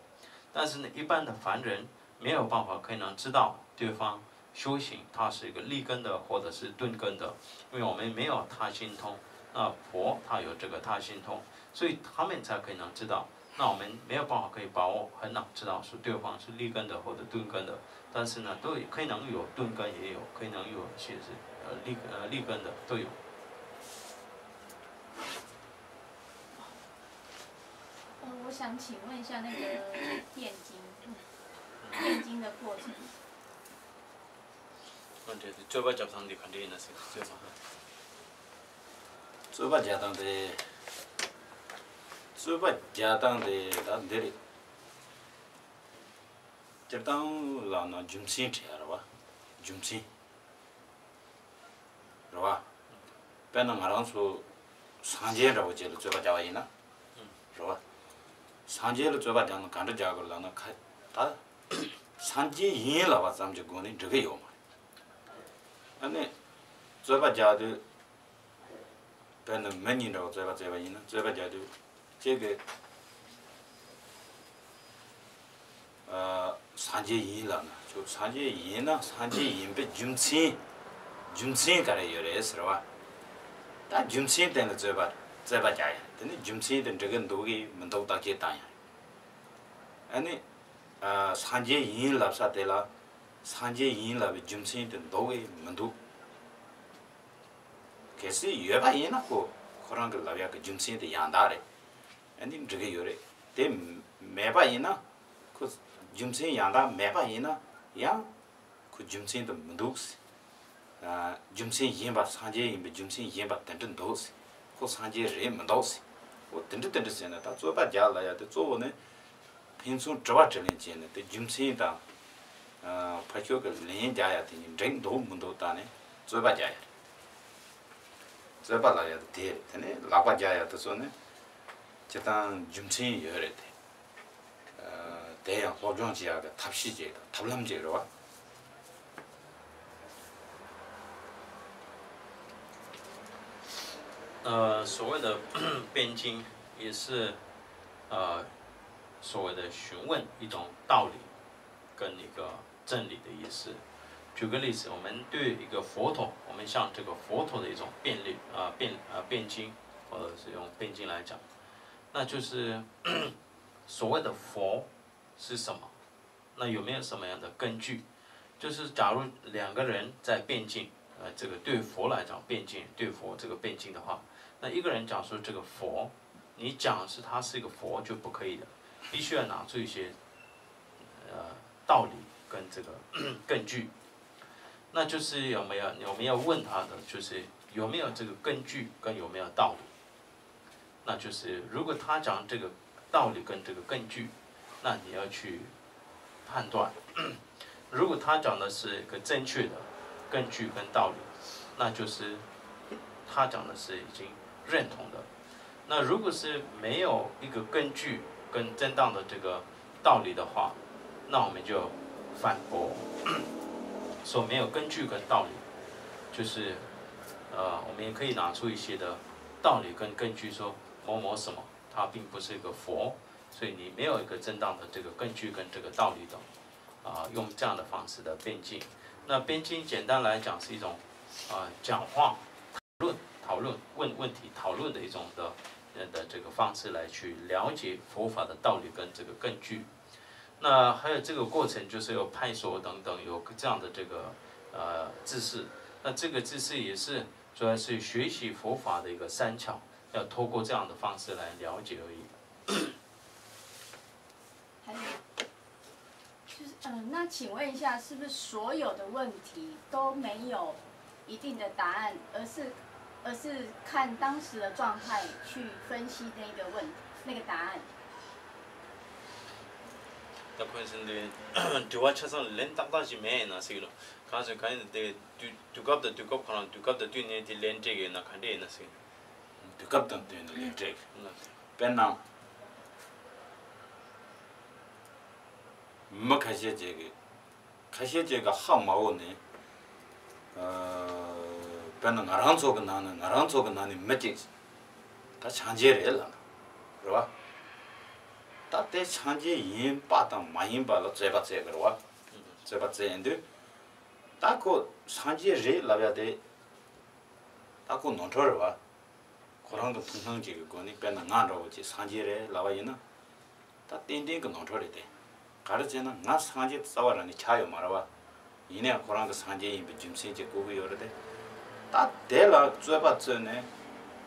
但是呢，一般的凡人没有办法可以能知道对方修行他是一个利根的或者是顿根的，因为我们没有他心通，那佛他有这个他心通，所以他们才可以能知道。那我们没有办法可以把握很能知道说对方是利根的或者顿根的，但是呢，都可以能有顿根，也有可以能有些是呃利呃利根的都有。 呃，我想请问一下那个辩经，辩经的过程。རྩོད་པ་རྩོད་པ་རྒྱབ་སྟངས་འདི་ག་འདྲ་ཡིན་ན་ཟེར་རྩོད་པ། རྩོད་པ་རྒྱག་སྟངས་དེ། རྩོད་པ་རྒྱག་སྟངས་དེ་ད་འདི་རེད། སྤྱིར་བཏང་ལབ་ན་རྒྱུ་མཚན་དྲི་ཡ་རེད་བ། རྒྱུ་མཚན། རེད་བ། དཔེར་ན་ང་རང་ཚོ་སངས་རྒྱས་འདྲ་བོ་ཅིག་ལ་རྩོད་པ་རྒྱག་པ་ཡིན་ན། རེད་བ། སངས་རྒྱས་ལ་རྩོད་པ་རྒྱག་ན་ག་འདྲ་རྒྱག་དགོས་ལབ་ན་ཁ་ད། སངས་རྒྱས་ཡིན་ལབ་པ་ཙམ་གྱི་སྒོ་ནས་འགྲིག་གི་ཡོད་མ་རེད། ཨ་ནི། རྩོད་པ་རྒྱག་དུས། དཔེར་ན་མི་གཉིས་འདྲ་བོ་རྩོད་པ་རྩོད་པ་ཡིན་ན་རྩོད་པ་རྒྱག་དུས། གཅིག་གིས། ཨ། སངས་རྒྱས་ཡིན་ལབ་ན་ཁྱོད་སངས་རྒྱས་ཡིན་ན་སངས་རྒྱས་ཡིན་པའི་རྒྱུ་མཚན། རྒྱུ་མཚན་ག་རེ་ཡོད་རེད་ཟེར་བ། ད་རྒྱུ་མཚན་སྟེང་ལ་རྩོད་པ་རྩོད་པ་རྒྱག་ཡ་དེ་ནི་རྒྱུ་མཚན་དེ་འགྲིག་གི་འདུག་གི་མི་འདུག་བརྟག་དཔྱད་བཏང་ཡ། ཨ་ནི། ཨ། སངས་རྒྱས་ཡིན་ལབ་ས་དེ་ལ། སངས་རྒྱས་ཡིན་ལབ་པའི་རྒྱུ་མཚན་དེ་འདུག་གི་མི་འདུག་གལ་སྲིད་ཡོད་པ་ཡིན་ན་ཁོ་ཁོ་རང་གི་ལབ་ཡག་གི་རྒྱུ་མཚན་དེ་ཡང་དག་རེད། ཨ་ནི་འགྲིག་གི་ཡོད་རེད། དེ་མེད་པ་ཡིན་ན་ཁོ་རྒྱུ་མཚན་ཡང་དག་མེད་པ་ཡིན་ན་ཡང་ཁོ་རྒྱུ་མཚན་དེ་མི་འདུག་ཨ། རྒྱུ་མཚན་ཡིན་པ་སངས་རྒྱས་ཡིན་པའི་རྒྱུ་མཚན་ཡིན་པ་དེ་འདྲ་འདུག་ཁོ་སངས་རྒྱས་རེད་མི་འདུག་འོ་དེ་འདྲ་དེ་འདྲ་ཟེར་ནས་ད་རྩོད་པ་རྒྱག་ལབ་ཡག་དེ་གཙོ་བོ་ནི། ཕན་ཚུན་དྲི་བ་དྲིས་ལན་བྱས་ནས་དེ་རྒྱུ་མཚན་དང་། ཕར་ཕྱོགས་ཀྱི་ལན་རྒྱག་ཡ་དེ་གཉིས་འགྲིག་འདུག་མི་འདུག་བལྟས་ནས་རྩོད་པ་རྒྱག་ཡ་རེད། རྩོད་པ་ལབ་ཡ་དེ་དེ་རེད། དེ་ནས་ལག་པ་རྒྱག་ཡ་དེ་ཚོ་ནི་སྤྱིར་བཏང་རྒྱུ་མཚན་ཡོད་རེད་དེ། དེ་ཡང་སློབ་སྦྱོང་བྱེད་ཡ་གི་ཐབས་ཤེས་ཅིག་དང་ཐབས་ལམ་ཅིག་རེད་བ། 呃，所谓的辩经也是，呃，所谓的询问一种道理跟一个真理的意思。举个例子，我们对一个佛陀，我们向这个佛陀的一种辩论，呃，辩，呃，辩经，或者是用辩经来讲，那就是所谓的佛是什么？那有没有什么样的根据？就是假如两个人在辩经，呃，这个对佛来讲辩经，对佛这个辩经的话，那一个人讲说这个佛，你讲是他是一个佛就不可以的，必须要拿出一些，呃，道理跟这个根据。那就是有没有，我们要问他的，就是有没有这个根据跟有没有道理。那就是如果他讲这个道理跟这个根据，那你要去判断。如果他讲的是一个正确的根据跟道理，那就是他讲的是已经认同的。那如果是没有一个根据跟正当的这个道理的话，那我们就反驳，说没有根据跟道理，就是，呃，我们也可以拿出一些的道理跟根据说某某什么，他并不是一个佛，所以你没有一个正当的这个根据跟这个道理的，啊，用这样的方式的辩经。那辩经简单来讲是一种，啊，讲话、讨论、讨论、问问题讨论的一种的呃的这个方式来去了解佛法的道理跟这个根据。那还有这个过程就是有派说等等有这样的这个呃知识，那这个知识也是主要是学习佛法的一个参考，要透过这样的方式来了解而已。还有，就是嗯，那请问一下，是不是所有的问题都没有一定的答案，而是而是看当时的状态去分析那个问那个答案？ད་ཁོས་ཟེར་འདི་དྲི་བ་ཆ་ཚང་ལན་ཏག་ཏག་ཅིག་མེད་ཡིན་ན་ཟེར་གི་ལོ། གང་ཟེར་གང་ཡིན་དེ་དུས་དུས་སྐབས་དང་དུས་སྐབས་གང་ལ་དུས་སྐབས་དང་བསྟུན་ནས་དེ་ལན་སྤྲད་ཡོད་ན་ག་འདྲ་ཡིན་ན་ཟེར། དུས་སྐབས་དང་བསྟུན་ནས་ལན་སྤྲད་གི། དཔེར་ན། མི་ཁ་ཤས་ཅིག་གིས་ཁ་ཤས་ཅིག་གིས་ཧ་མ་གོ་ནས། དཔེར་ན་ང་རང་ཚོ་གི་ནང་ནས་ང་རང་ཚོ་གི་ནང་ནས་མི་གཅིག་ད་སངས་རྒྱས་རེད་ལབ་ན། རེད་བ། ད་དེ་སངས་རྒྱས་ཡིན་པ་དང་མ་ཡིན་པ་ལ་རྩོད་པ་རྩོད་གི་རེད་བ། རྩོད་པ་རྩོད་ཡིན་དུས། ད་ཁོ་སངས་རྒྱས་རེད་ལབ་ཡ་དེ། ད་ཁོ་ནོར་འཁྲུལ་རེད་བ། ཁོ་རང་གི་མཐོང་སྣང་ཅིག་གི་སྒོ་ནས་དཔེར་ན་ང་འདྲ་བོ་ཅིག་སངས་རྒྱས་རེད་ལབ་པ་ཡིན་ན། ད་ཏན་ཏན་གྱི་ནོར་འཁྲུལ་རེད་དེ། ག་རེ་བྱས་ན་ང་སངས་རྒྱས་རྩ་བ་རང་ནས་ཆགས་ཡོད་མ་རེད་བ། ཡིན་ནའང་ཁོ་རང་གི་སངས་རྒྱས་ཡིན་པའི་རྒྱུ་མཚན་ཅིག་བཀོད་ཀྱི་ཡོད་རེད་དེ། ད་དེ་ལ་རྩོད་པ་རྩོད་ནས།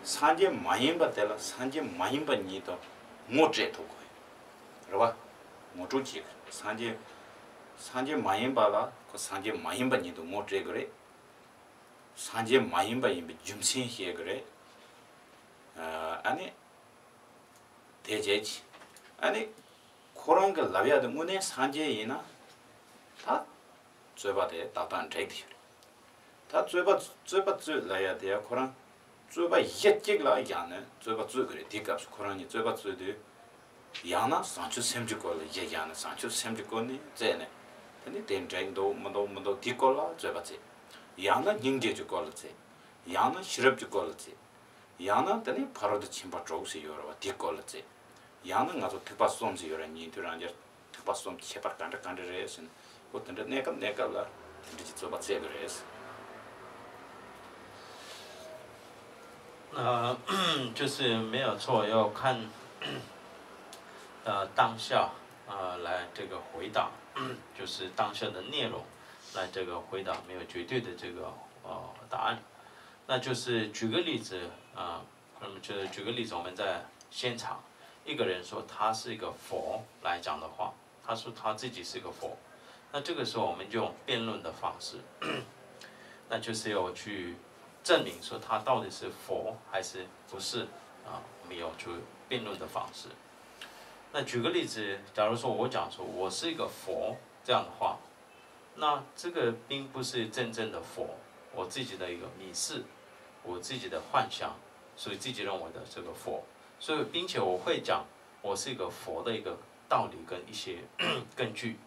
སངས་རྒྱས་མ་ཡིན་པ་དེ་ལ་སངས་རྒྱས་མ་ཡིན་པ་ཉིད་དུ་ངོ་སྤྲད་ཐུབ་དགོས། རེད་བ། ངོ་སྤྲོད་བྱེད་དགོས། སངས་རྒྱས། སངས་རྒྱས་མ་ཡིན་པ་ལ་ཁོ་སངས་རྒྱས་མ་ཡིན་པ་ཉིད་དུ་ངོ་སྤྲད་དགོས་རེད། སངས་རྒྱས་མ་ཡིན་པ་ཡིན་པའི་རྒྱུ་མཚན་བཤད་དགོས་རེད། ཨ་ནི། དེ་བྱས་ཀྱི། ཨ་ནི། ཁོ་རང་གི་ལབ་ཡ་དེ་དངོས་གནས་སངས་རྒྱས་ཡིན་ན། ད། རྩོད་པ་དེ་ཏག་ཏག་འགྲིག་གི་ཡོད་རེད། ད་རྩོད་པ་རྩོད་པ་རྩོད་ལབ་ཡ་དེ་ཡ་ཁོ་རང་། རྩོད་པ་གཞི་གཅིག་ལ་བཞག་ནས་རྩོད་པ་རྩོད་གི་རེད། དེའི་སྐབས་སུ་ཁོ་རང་གཉིས་རྩོད་པ་རྩོད་དུས། ཡང་ན་བཟང་སྤྱོད་སེམས་ཀྱི་སྐོར་ལ་གཞི་བཞག་ནས་བཟང་སྤྱོད་སེམས་ཀྱི་སྐོར་ནས་རྩོད་ནས། དེ་ནི་དེ་འགྲིག་འདུག་མི་འདུག་མི་འདུག་དེའི་སྐོར་ལ་རྩོད་པ་རྩོད། ཡང་ན་སྙིང་རྗེ་གི་སྐོར་ལ་རྩོད། ཡང་ན་ཤེས་རབ་ཀྱི་སྐོར་ལ་རྩོད། ཡང་ན་དེ་ནི་ཕ་རོལ་ཏུ་ཕྱིན་པ་དྲུག་ཟེར་ཡོད་རེད་བ། དེའི་སྐོར་ལ་རྩོད། ཡང་ན་ང་ཚོ་ཐེག་པ་གསུམ་ཟེར་ཡོད་རེད། ཉན་ཐོས་རང་རྒྱལ་ཐེག་པ་གསུམ་ཁྱད་པར་ག་འདྲ་ག་འདྲ་རེད་ཟེར་ན། འོ་དེ་འདྲ་གནས་སྐབས་གནས་སྐབས་ལ་དེ་འདྲ་གྱི་རྩོད་པ་རྩོད་གི་རེད། 呃，就是没有错，要看呃当下呃来这个回答，就是当下的内容来这个回答，没有绝对的这个呃答案。那就是举个例子啊，那么就是举个例子，我们在现场，一个人说他是一个佛来讲的话，他说他自己是个佛，那这个时候我们就用辩论的方式，那就是要去证明说他到底是佛还是不是啊，我们要去辩论的方式。那举个例子，假如说我讲说我是一个佛这样的话，那这个并不是真正的佛，我自己的一个迷思，我自己的幻想，所以自己认为的这个佛，所以并且我会讲我是一个佛的一个道理跟一些根据。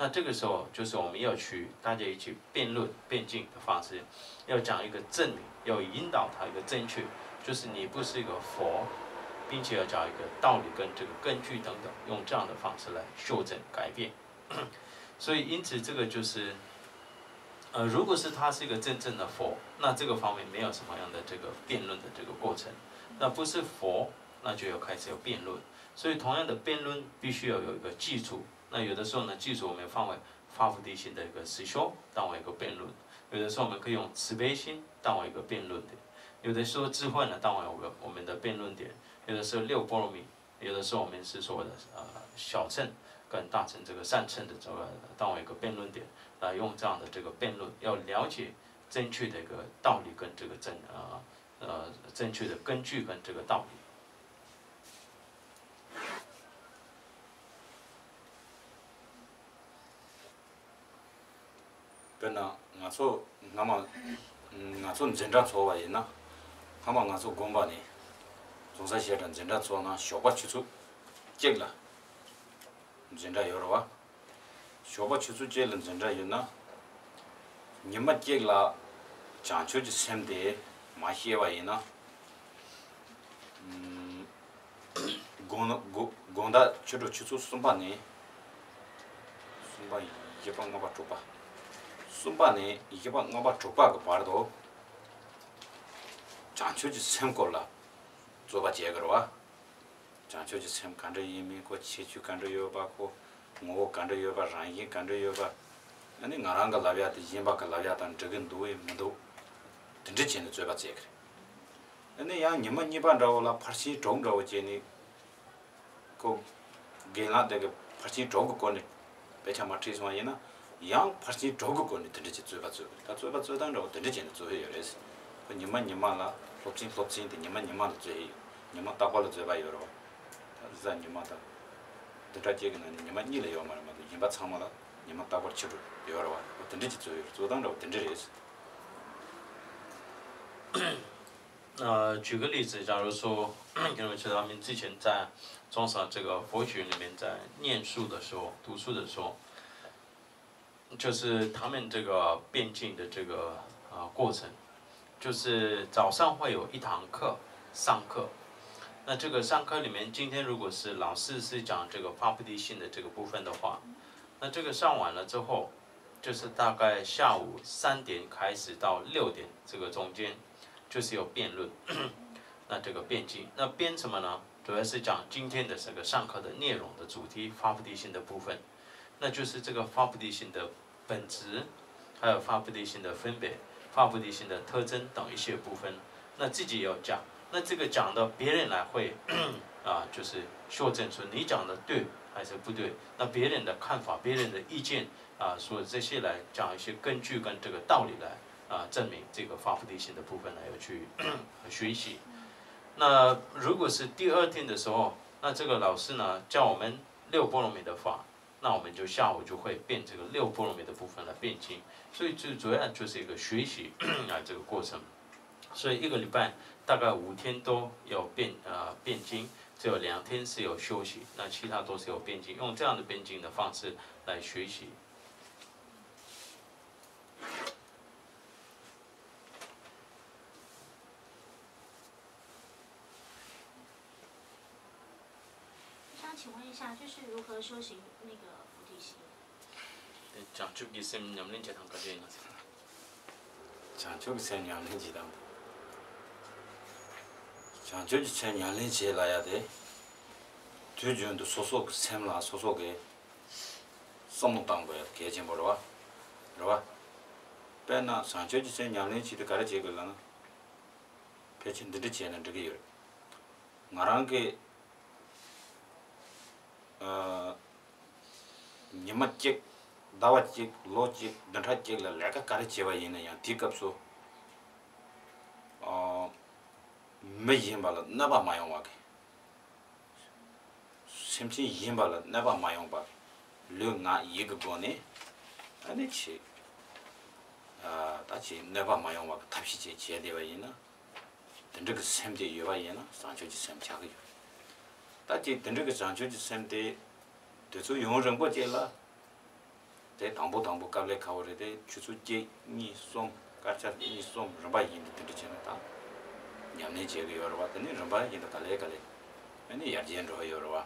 那这个时候就是我们要去大家一起辩论辩证的方式，要讲一个证明，要引导他一个正确，就是你不是一个佛，并且要讲一个道理跟这个根据等等，用这样的方式来修正改变。所以因此这个就是，呃，如果是他是一个真正的佛，那这个方面没有什么样的这个辩论的这个过程。那不是佛，那就要开始要辩论。所以同样的辩论必须要有一个基础。那有的时候呢，基础我们放为发菩提心的一个实修，当为一个辩论；有的时候我们可以用慈悲心当为一个辩论点；有的时候智慧呢当为我们我们的辩论点；有的时候六波罗蜜。有的时候我们是所谓的呃小乘跟大乘这个善乘的这个当为一个辩论点，来用这样的这个辩论，要了解正确的一个道理跟这个正呃呃正确的根据跟这个道理。དཔེར་ན་ང་ཚོ་སྔ་མ་ང་ཚོ་འཛིན་གྲྭ་ཚོགས་པ་ཡིན་ན། སྔ་མ་ང་ཚོ་དགོན་པ་ནས་རྫོང་སར་བཤད་གྲྭ་འཛིན་གྲྭ་ཚོགས་ན་ཞོགས་པ་ཆུ་ཚོད་གཅིག་ལ་འཛིན་གྲྭ་ཡོད་རེད་བ། ཞོགས་པ་ཆུ་ཚོད་གཅིག་ལ་འཛིན་གྲྭ་ཡོད་ན། ཉི་མ་གཅིག་ལ་བྱང་ཆུབ་ཀྱི་སེམས་དེ་མ་སྐྱེས་པ་ཡིན་ན། དགོང་དགོང་དག་ཕྱི་དྲོ་ཆུ་ཚོད་གསུམ་པ་ནས། གསུམ་པ་བཞི་པ་ལྔ་པ་དྲུག་པ། གསུམ་པ་ནས་བཞི་པ་ལྔ་པ་དྲུག་པ་གི་བར་དུ། བྱང་ཆུབ་ཀྱི་སེམས་སྐོར་ལ་རྩོད་པ་བྱེད་དགོས་རེད་བ། བྱང་ཆུབ་ཀྱི་སེམས་ག་འདྲ་ཡིན་མིན། ཁོ་ཁྱད་ཆོས་ག་འདྲ་ཡོད་པ། ཁོ་ངོ་བོ་ག་འདྲ་ཡོད་པ། རང་བཞིན་ག་འདྲ་ཡོད་པ། ཨ་ནི་ང་རང་གི་ལབ་ཡ་དེ་གཞན་པ་གི་ལབ་ཡ་དང་འགྲིག་གི་འདུག་བས་མི་འདུག་དེ་འདྲ་བྱས་ནས་རྩོད་པ་བྱེད་ཀྱི་རེད། ཨ་ནི་ཡང་ཉི་མ་གཉིས་པ་འདྲ་བོ་ལ་ཕར་ཕྱིན་དྲུག་འདྲ་བོ་བྱས་ནས། ཁོ་རྒན་ལགས་དེ་གི་ཕར་ཕྱིན་དྲུག་གི་སྐོར་ནས་དཔེ་ཆ་མར་ཁྲིད་སོང་བ་ཡིན་ན། ཡང་ཕར་ཕྱིན་དྲུག་གི་སྐོར་ནས་དེ་འདྲ་ཅིག་རྩོད་པ་རྩོད་དགོས་རེད། ད་རྩོད་པ་རྩོད་སྟངས་འདྲ་བོ་དེ་འདྲ་བྱས་ནས་རྩོད་ཡོད་རེད། ཁོ་ཉི་མ་ཉི་མ་ལ་སློབ་ཚན་སློབ་ཚན་དེ་ཉི་མ་ཉི་མ་ལ་རྩོད་ཡོད། ཉི་མ་རྟག་པར་ལ་རྩོད་པ་ཡོད་རེད་བ། ད་གཟའ་ཉི་མ་དང་བདུན་ཕྲག་གཅིག་གི་ནང་ནས་ཉི་མ་གཉིས་ལ་ཡོད་མ་རེད་མ་གཏོགས། གཞན་པ་ཚང་མ་ལ་ཉི་མ་རྟག་པར་ཕྱི་དྲོ་ཡོད་རེད་བ། ཁོ་དེ་འདྲ་ཅིག་རྩོད་ཡོད་རེད། རྩོད་སྟངས་འདྲ་བོ་དེ་འདྲ་རེད། 呃，举个例子，假如说有人知道您之前在中上这个佛学里面在念书的时候、读书的时候，就是他们这个辩经的这个呃过程，就是早上会有一堂课上课，那这个上课里面，今天如果是老师是讲这个发菩提心的这个部分的话，那这个上完了之后，就是大概下午三点开始到六点这个中间，就是有辩论。那这个辩经，那辩什么呢？主要是讲今天的这个上课的内容的主题，发菩提心的部分，那就是这个发菩提心的本质，还有发菩提心的分别、发菩提心的特征等一些部分。那自己也有讲，那这个讲的别人来会啊，就是修正说你讲的对还是不对，那别人的看法、别人的意见啊，说这些来讲一些根据跟这个道理来啊，证明这个发菩提心的部分呢要去学习。那如果是第二天的时候，那这个老师呢教我们六波罗蜜的法，那我们就下午就会辩这个六波罗蜜的部分来辩经，所以最主要就是一个学习啊这个过程。所以一个礼拜大概五天都有辩呃辩经，只有两天是有休息，那其他都是有辩经，用这样的辩经的方式来学习。我想请问一下，就是如何修行那个菩提心？ བྱང་ཆུབ་ཀྱི་སེམས་ཉམས་ལེན་བྱེད་སྟངས་ག་འདྲ་ཡིན་ན་ཟེར། བྱང་ཆུབ་ཀྱི་སེམས་ཉམས་ལེན་བྱེད་སྟངས། བྱང་ཆུབ་ཀྱི་སེམས་ཉམས་ལེན་བྱེད་ལབ་ཡ་དེ། དུས་རྒྱུན་དུ་སོ་སོ་གི་སེམས་ལ་སོ་སོ་གི་བསམ་བློ་བཏང་དགོས་ཡ་གལ་ཆེན་པོ་རེད་བ། རེད་བ། དཔེར་ན་བྱང་ཆུབ་ཀྱི་སེམས་ཉམས་ལེན་བྱེད་དུས་ག་རེ་བྱེད་དགོས་ལབ་ན། ཕལ་ཆེར་འདི་འདྲ་བྱས་ན་འགྲིག་གི་ཡོད་རེད། ང་རང་གི་ཨ། ཉི་མ་གཅིག་ཟླ་བ་གཅིག་ལོ་གཅིག་བདུན་ཕྲག་གཅིག་ལ་ལས་ཀ་ག་རེ་བྱས་པ་ཡིན་ན་ཡང་དེའི་སྐབས་སུ། ཨ། མི་གཞན་པ་ལ་གནོད་པ་མ་ཡོང་བ་གི། སེམས་ཅན་གཞན་པ་ལ་གནོད་པ་མ་ཡོང་བ་གི། ལུས་ངག་ཡིད་ཀྱི་སྒོ་ནས་ཨ་ནི་ཆེ། ཨ། ད་ཆེ་གནོད་པ་མ་ཡོང་བ་གི་ཐབས་ཤེས་ཅིག་བྱས་བསྡད་པ་ཡིན་ན། དེ་འདྲ་གི་སེམས་དེ་ཡོད་པ་ཡིན་ན་བྱང་ཆུབ་ཀྱི་སེམས་ཆགས་ཀྱི་ཡོད་རེད། ད་ཅིག་དེ་འདྲ་གི་བྱང་ཆུབ་ཀྱི་སེམས་དེ་དུས་ཚོད་ཡུན་རིང་པོ་ཅིག་ལ། དེ་དང་པོ་དང་པོ་དཀའ་ལས་ཁག་པོ་རེད་དེ། ཆུ་ཚོད་གཅིག་གཉིས་གསུམ་སྐར་ཆ་གཉིས་གསུམ་རིམ་པ་བཞིན་དུ་དེ་འདྲ་བྱས་ན་ད་ཉམས་ལེན་བྱེད་ཀྱི་ཡོད་རེད་བ། དེ་ནས་རིམ་པ་བཞིན་དུ་ག་ལེ་ག་ལེ་ཨ་ནི་ཡར་རྒྱས་འགྲོ་གི་ཡོད་རེད་བ།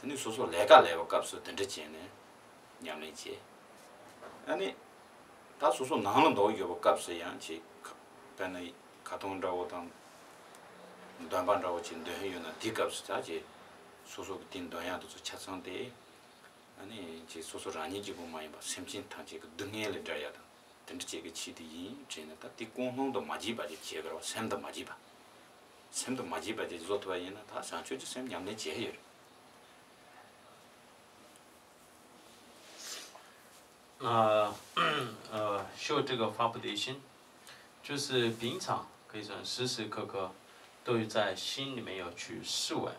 དེ་ནས་སོ་སོ་ལས་ཀ་ལས་པའི་སྐབས་སུ་དེ་འདྲ་བྱས་ནས་ཉམས་ལེན་བྱེད། ཨ་ནི། ད་སོ་སོ་ནང་ལ་འདུག་ཡོད་པའི་སྐབས་སུ་ཡང་ཅིག་དཔེར་ན་ཁ་ཐུང་འདྲ་བོ་དང་། འདོན་པ་འདྲ་བོ་ཅིག་འདོན་ཡོད་ན་དེའི་སྐབས་སུ་ད་ཅིག་སོ་སོ་གི་དེ་འདོན་ཡག་དེ་ཚོ་ཆ་ཚང་དེ། ཨ་ནི་ཅིག་སོ་སོ་རང་ཉིད་གཅིག་པུ་མ་ཡིན་པར་སེམས་ཅན་ཐམས་ཅད་ཀྱི་སྡུག་བསྔལ་ལས་བསྒྲལ་ཡག་དང་དེ་འདྲ་བྱེད་ཀྱི་ཆེད་དུ་ཡིན་དྲན་ནས། ད་དེ་ཀུན་སློང་དུ་མ་བགྱིས་པ་ཅིག་བྱེད་དགོས་རེད་བ། སེམས་དུ་མ་བགྱིས་པ། སེམས་དུ་མ་བགྱིས་པ་ཅིག་བཟོ་ཐུབ་པ་ཡིན་ན་ད་བྱང་ཆུབ་ཀྱི་སེམས་ཉམས་ལེན་བྱེད་ཡོད་རེད། 呃呃，修这个发菩提心，就是平常可以说时时刻刻都有在心里面要去试闻，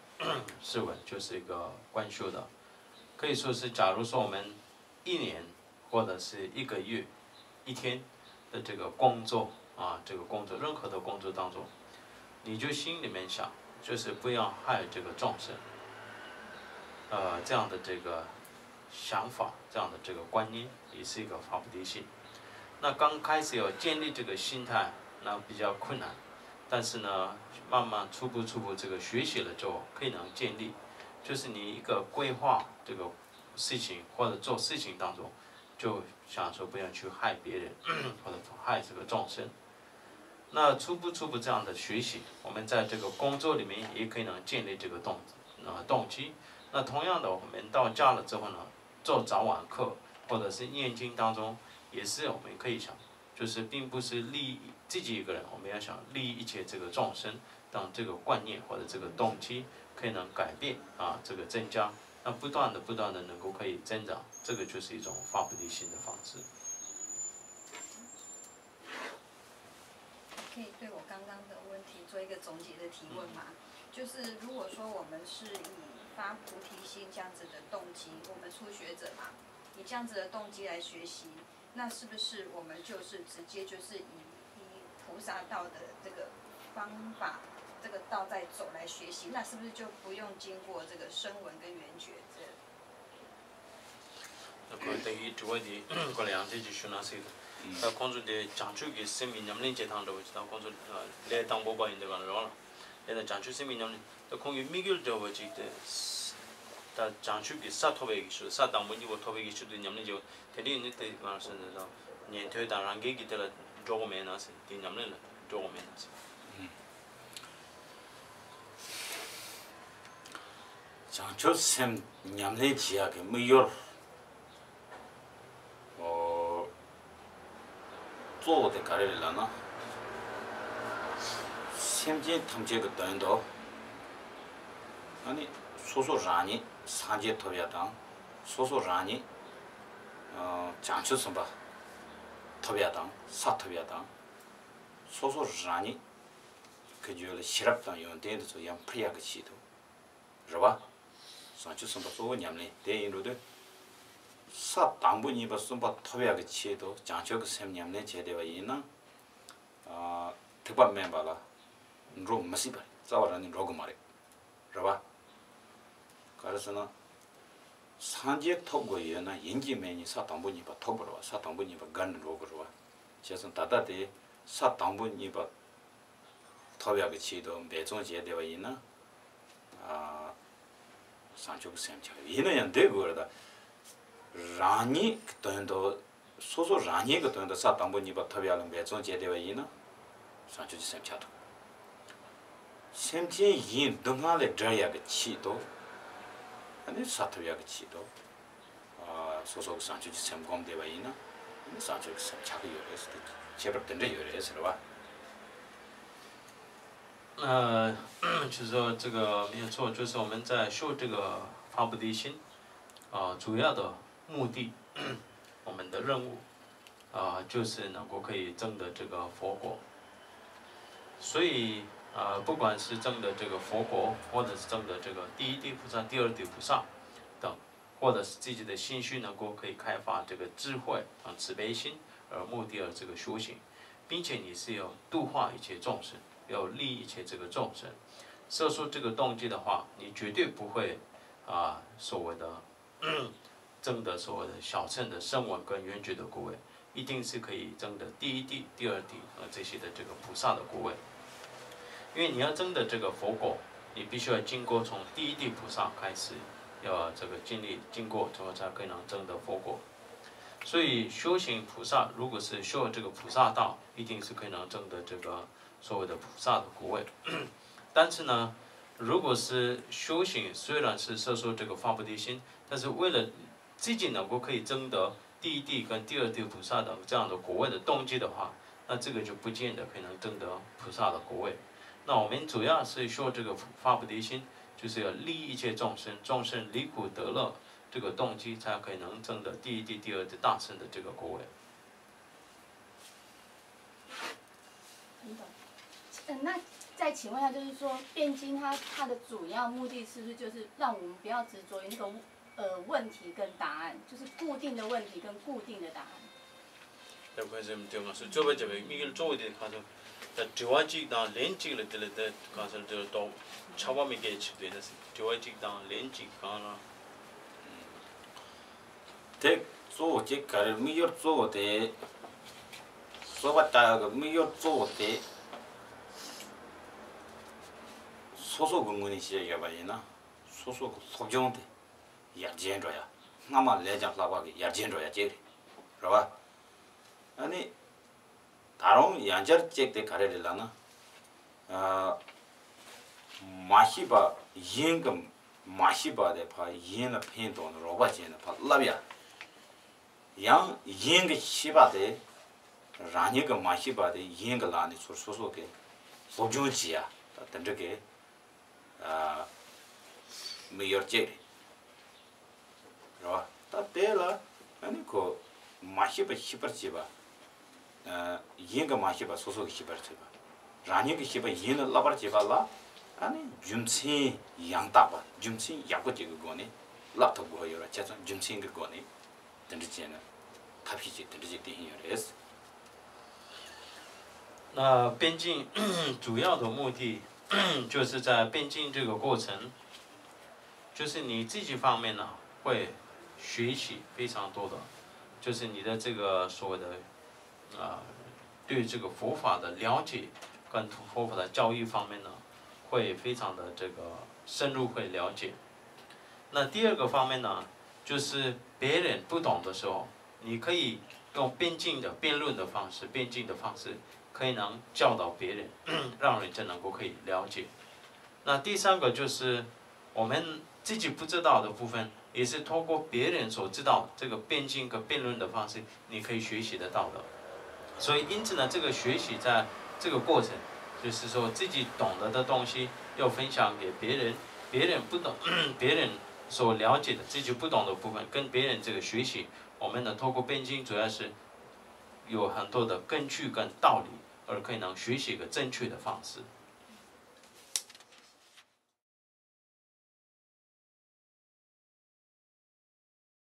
试闻就是一个观修的，可以说是，假如说我们一年或者是一个月，一天的这个工作啊，这个工作，任何的工作当中，你就心里面想，就是不要害这个众生。呃，这样的这个想法，这样的这个观念，也是一个发菩提心。那刚开始要建立这个心态，那比较困难，但是呢，慢慢初步初步这个学习了之后，可以能建立。就是你一个规划这个事情或者做事情当中，就想说不要去害别人或者害这个众生。那初步初步这样的学习，我们在这个工作里面也可以能建立这个动呃动机。那同样的，我们到家了之后呢，做早晚课或者是念经当中，也是我们可以想，就是并不是利益自己一个人，我们要想利益一切这个众生，让这个观念或者这个动机可以能改变啊，这个增加，那不断的不断的能够可以增长，这个就是一种发菩提心的方式。可以对我刚刚的问题做一个总结的提问吗？就是如果说我们是以发菩提心这样子的动机，我们初学者嘛，以这样子的动机来学习，那是不是我们就是直接就是以以菩萨道的这个方法，这个道在走来学习，那是不是就不用经过这个声闻跟缘觉这？ ད་ཁོས་ད་གིན་དྲི་བ་དེ་ཁོ་ལ་ཡང་དེ་ཅིག་ཞུ་ན་སྲིད་དོ། ད་ཁོང་ཚོ་དེ་བྱང་ཆུབ་ཀྱི་སེམས་ཀྱི་ཉམས་ལེན་བྱེད་སྟངས་འདྲ་བོ་ཅིག་ད་ཁོང་ཚོ་ལས་དང་པོ་པ་ཡིན་དུས་ག་ལ་རོགས་ལ་ལས་དང་བྱང་ཆུབ་སེམས་ཀྱི་ཉམས་ལེན་ད་ཁོང་གི་དམིགས་ཡུལ་འདྲ་བོ་ཅིག་དེ་ད་བྱང་ཆུབ་ཀྱི་ས་ཐོབ་པའི་གི་ཆེད་དུ་ས་དང་པོ་གཉིས་པོ་ཐོབ་པའི་གི་ཆེད་དུ་ཉམས་ལེན་བྱེད་པ་དེ་འདྲ་ཡིན་ནི་དེ་ག་ལ་སོང་ནས་ད་ཉན་ཐོས་དང་རང་རྒྱལ་གྱི་དེ་ལ་འགྲོ་དགོས་མེད་ན་ཟེར་དེ་ཉམས་ལེན་ལ་འགྲོ་དགོས་མེད་ན་ཟེར། བྱང་ཆུབ་སེམས་ཉམས་ལེན་བྱེད་ཡག་གི་དམིགས་ཡུལ་གཙོ་བོ་དེ་ག་རེ་རེད་ལབ་ན། སེམས་ཅན་ཐམས་ཅད་ཀྱི་དོན་དུ་ཨ་ནི་སོ་སོ་རང་ཉིད་སངས་རྒྱས་ཐོབ་ཡག་དང་སོ་སོ་རང་ཉིད་བྱང་ཆུབ་སེམས་དཔའ་ཐོབ་ཡག་དང་ས་ཐོབ་ཡག་དང་སོ་སོ་རང་ཉིད་ཀྱི་རྒྱུད་ལ་ཤེས་རབ་དང་ཡོན་ཏན་དེ་ཚོ་ཡར་འཕེལ་ཡག་གི་ཆེད་དུ། རེད་བ། བྱང་ཆུབ་སེམས་དཔའ་གཙོ་བོ་ཉམས་ལེན་དེ་ཡིན་འགྲོ་དུས། ས་དང་པོ་གཉིས་པ་གསུམ་པ་ཐོབ་ཡག་གི་ཆེད་དུ་བྱང་ཆུབ་ཀྱི་སེམས་ཉམས་ལེན་བྱས་བསྡད་པ་ཡིན་ན། ཐེག་པ་དམན་པ་ལ་འགྲོ་མི་སྲིད་པ་རེད། རྩ་བ་རང་ནས་འགྲོ་གི་མ་རེད། རེད་བ། ག་རེ་ཟེར་ན། སངས་རྒྱས་ཐོབ་དགོས་ཡོད་ན་ཡིན་གཅིག་མིན་གཉིས་ས་དང་པོ་གཉིས་པ་ཐོབ་དགོས་རེད་བ། ས་དང་པོ་གཉིས་པ་བརྒལ་ནས་འགྲོ་དགོས་རེད་བ། བྱས་ཙང་ད་ལྟ་དེ་ས་དང་པོ་གཉིས་པ་ཐོབ་ཡག་གི་ཆེད་དུ་འབད་བརྩོན་བྱས་བསྡད་པ་ཡིན་ན། བྱང་ཆུབ་ཀྱི་སེམས་ཆགས་ཡོད། ཡིན་ན་ཡང་འདོད་དགོས་རེད་ད། རང་ཉིད་ཀྱི་དོན་དུ་སོ་སོ་རང་ཉིད་ཀྱི་དོན་དུ་ས་དང་པོ་གཉིས་པ་ཐོབ་ཡག་ལ་འབད་བརྩོན་བྱས་བསྡད་པ་ཡིན་ན། བྱང་ཆུབ་ཀྱི་སེམས་ཆགས་ཐུབ། སེམས་ཅན་གཞན་སྡུག་བསྔལ་ལས་བསྒྲལ་ཡག་གི་ཆེད་དུ། ཨ་ནི་ས་ཐོབ་ཡག་གི་ཆེད་དུ། སོ་སོ་གི་བྱང་ཆུབ་ཀྱི་སེམས་བསྒོམས་བསྡད་པ་ཡིན་ན། ཨ་ནི་བྱང་ཆུབ་ཀྱི་སེམས་ཆགས་ཀྱི་ཡོད་རེད་ཟེར་ཏེ་ཁྱད་པར་དེ་འདྲ་ཡོད་རེད་ཟེར་བ། 呃，就是说这个没有错，就是我们在修这个发菩提心，啊、主要的目的，我们的任务，啊、就是能够可以证得这个佛果。所以，啊、不管是证得这个佛果，或者是证得这个第一地菩萨、第二地菩萨等，或者是自己的心绪能够可以开发这个智慧啊、慈悲心，而目的而这个修行。 并且你是要度化一切众生，要利益一切这个众生。设出这个动机的话，你绝对不会啊所谓的证得所谓的小乘的声闻跟缘觉的果位，一定是可以证得第一地、第二地啊这些的这个菩萨的果位。因为你要证得这个佛果，你必须要经过从第一地菩萨开始，要这个经历经过，然后才可以能证得佛果。所以修行菩萨如果是修这个菩萨道， 一定是可以能证得这个所谓的菩萨的果位。但是呢，如果是修行，虽然是设说这个发菩提心，但是为了自己能够可以证得第一地跟第二地菩萨的这样的果位的动机的话，那这个就不见得可以能证得菩萨的果位。那我们主要是修这个发菩提心，就是要利益一切众生，众生离苦得乐，这个动机才可以能证得第一地、第二地大乘的这个果位。 等等，嗯，那再请问一下，就是说辩经它它的主要目的是不是就是让我们不要执着于那个呃问题跟答案，就是固定的问题跟固定的答案？ ཡང་ཁོས་སེམས་དེ་ང་ཚོ་རྩོད་པ་བྱེད་པའི་དམིགས་ཡུལ་གཙོ་བོ་དེ་ཁ་སང་ད་དྲི་བ་གཅིག་དང་ལན་གཅིག་ལ་དེ་ལ་དེ་ཁ་སང་དེ་ལ་ཏོག་ཆགས་པ་མི་སྐྱེ་ཆེད་དུ་ཡིན་ན་ཟེར། དྲི་བ་གཅིག་དང་ལན་གཅིག་གང་ལ། དེ་གཙོ་བོ་གཅིག་ག་རེ་དམིགས་ཡུལ་གཙོ་བོ་དེ། རྩོད་པ་བྱ་ཡག་གི་དམིགས་ཡུལ་གཙོ་བོ་དེ། སོ་སོ་གི་ངོས་ནས་བཤད་ཡོད་པ་ཡིན་ན། སོ་སོ་གི་སློབ་སྦྱོང་དེ་ཡར་རྒྱས་འགྲོ་ཡ། སྔ་མ་ལས་ཀྱང་ལྷག་པ་གི་ཡར་རྒྱས་འགྲོ་ཡ་གཅིག་རེད། རེད་བ། ཨ་ནི། ད་ ད་རུང་ཡང་བསྐྱར་གཅིག་དེ་ག་རེ་རེད་ལབ་ན། ཨ། མ་ཤེས་པ་གཞན་གྱི་མ་ཤེས་པ་དེ་ཕར་གཞན་ལ་ཕན་ཐོགས་ནས་རོགས་པ་བྱས་ནས་ཕར་བསླབ་ཡ། ཡང་གཞན་གྱི་ཤེས་པ་དེ་རང་ཉིད་ཀྱི་མ་ཤེས་པ་དེ་གཞན་གྱི་ལག་ནས་ཚུར་སོ་སོ་གིས་སློབ་སྦྱོང་བྱེད་ཡ། ད་དེ་འདྲ་གི་ཨ། མི་ཡོད་ཅེས་རེད། རེད་བ། ད་དེ་ལ་ཨ་ནི་ཁོ་མ་ཤེས་པ་ཤེས་པར་བྱེད་པ། ཨ། གཞན་གྱིས་མ་ཤེས་པ་སོ་སོ་གིས་ཤེས་པར་བྱེད་པ། རང་ཉིད་ཀྱིས་ཤེས་པ་གཞན་ལ་བསླབ་པར་བྱེད་པ་ལ་ཨ་ནི་རྒྱུ་མཚན་ཡང་དག་པ། རྒྱུ་མཚན་ཡག་པོ་ཅིག་གི་སྒོ་ནས་བསླབ་ཐུབ་དགོས་ཡོད་ར། བྱས་ཙང་རྒྱུ་མཚན་གྱི་སྒོ་ནས་དེ་འདྲ་བྱས་ན་ཐབས་ཤེས་ཅིག་དེ་འདྲ་ཅིག་བསྟན་ཡོད་རེད། 那辩经主要的目的就是在辩经这个过程，就是你自己方面呢会学习非常多的，就是你的这个所谓的啊、对这个佛法的了解跟佛法的教义方面呢，会非常的这个深入，会了解。那第二个方面呢，就是别人不懂的时候，你可以用辩经的辩论的方式，辩经的方式，可以能教导别人，让人家能够可以了解。那第三个就是我们自己不知道的部分，也是通过别人所知道这个辩经跟辩论的方式，你可以学习得到的。所以，因此呢，这个学习在这个过程，就是说自己懂得的东西要分享给别人，别人不懂，别人所了解的自己不懂的部分，跟别人这个学习，我们呢通过辩经主要是有很多的根据跟道理，而可以能学习一个正确的方式。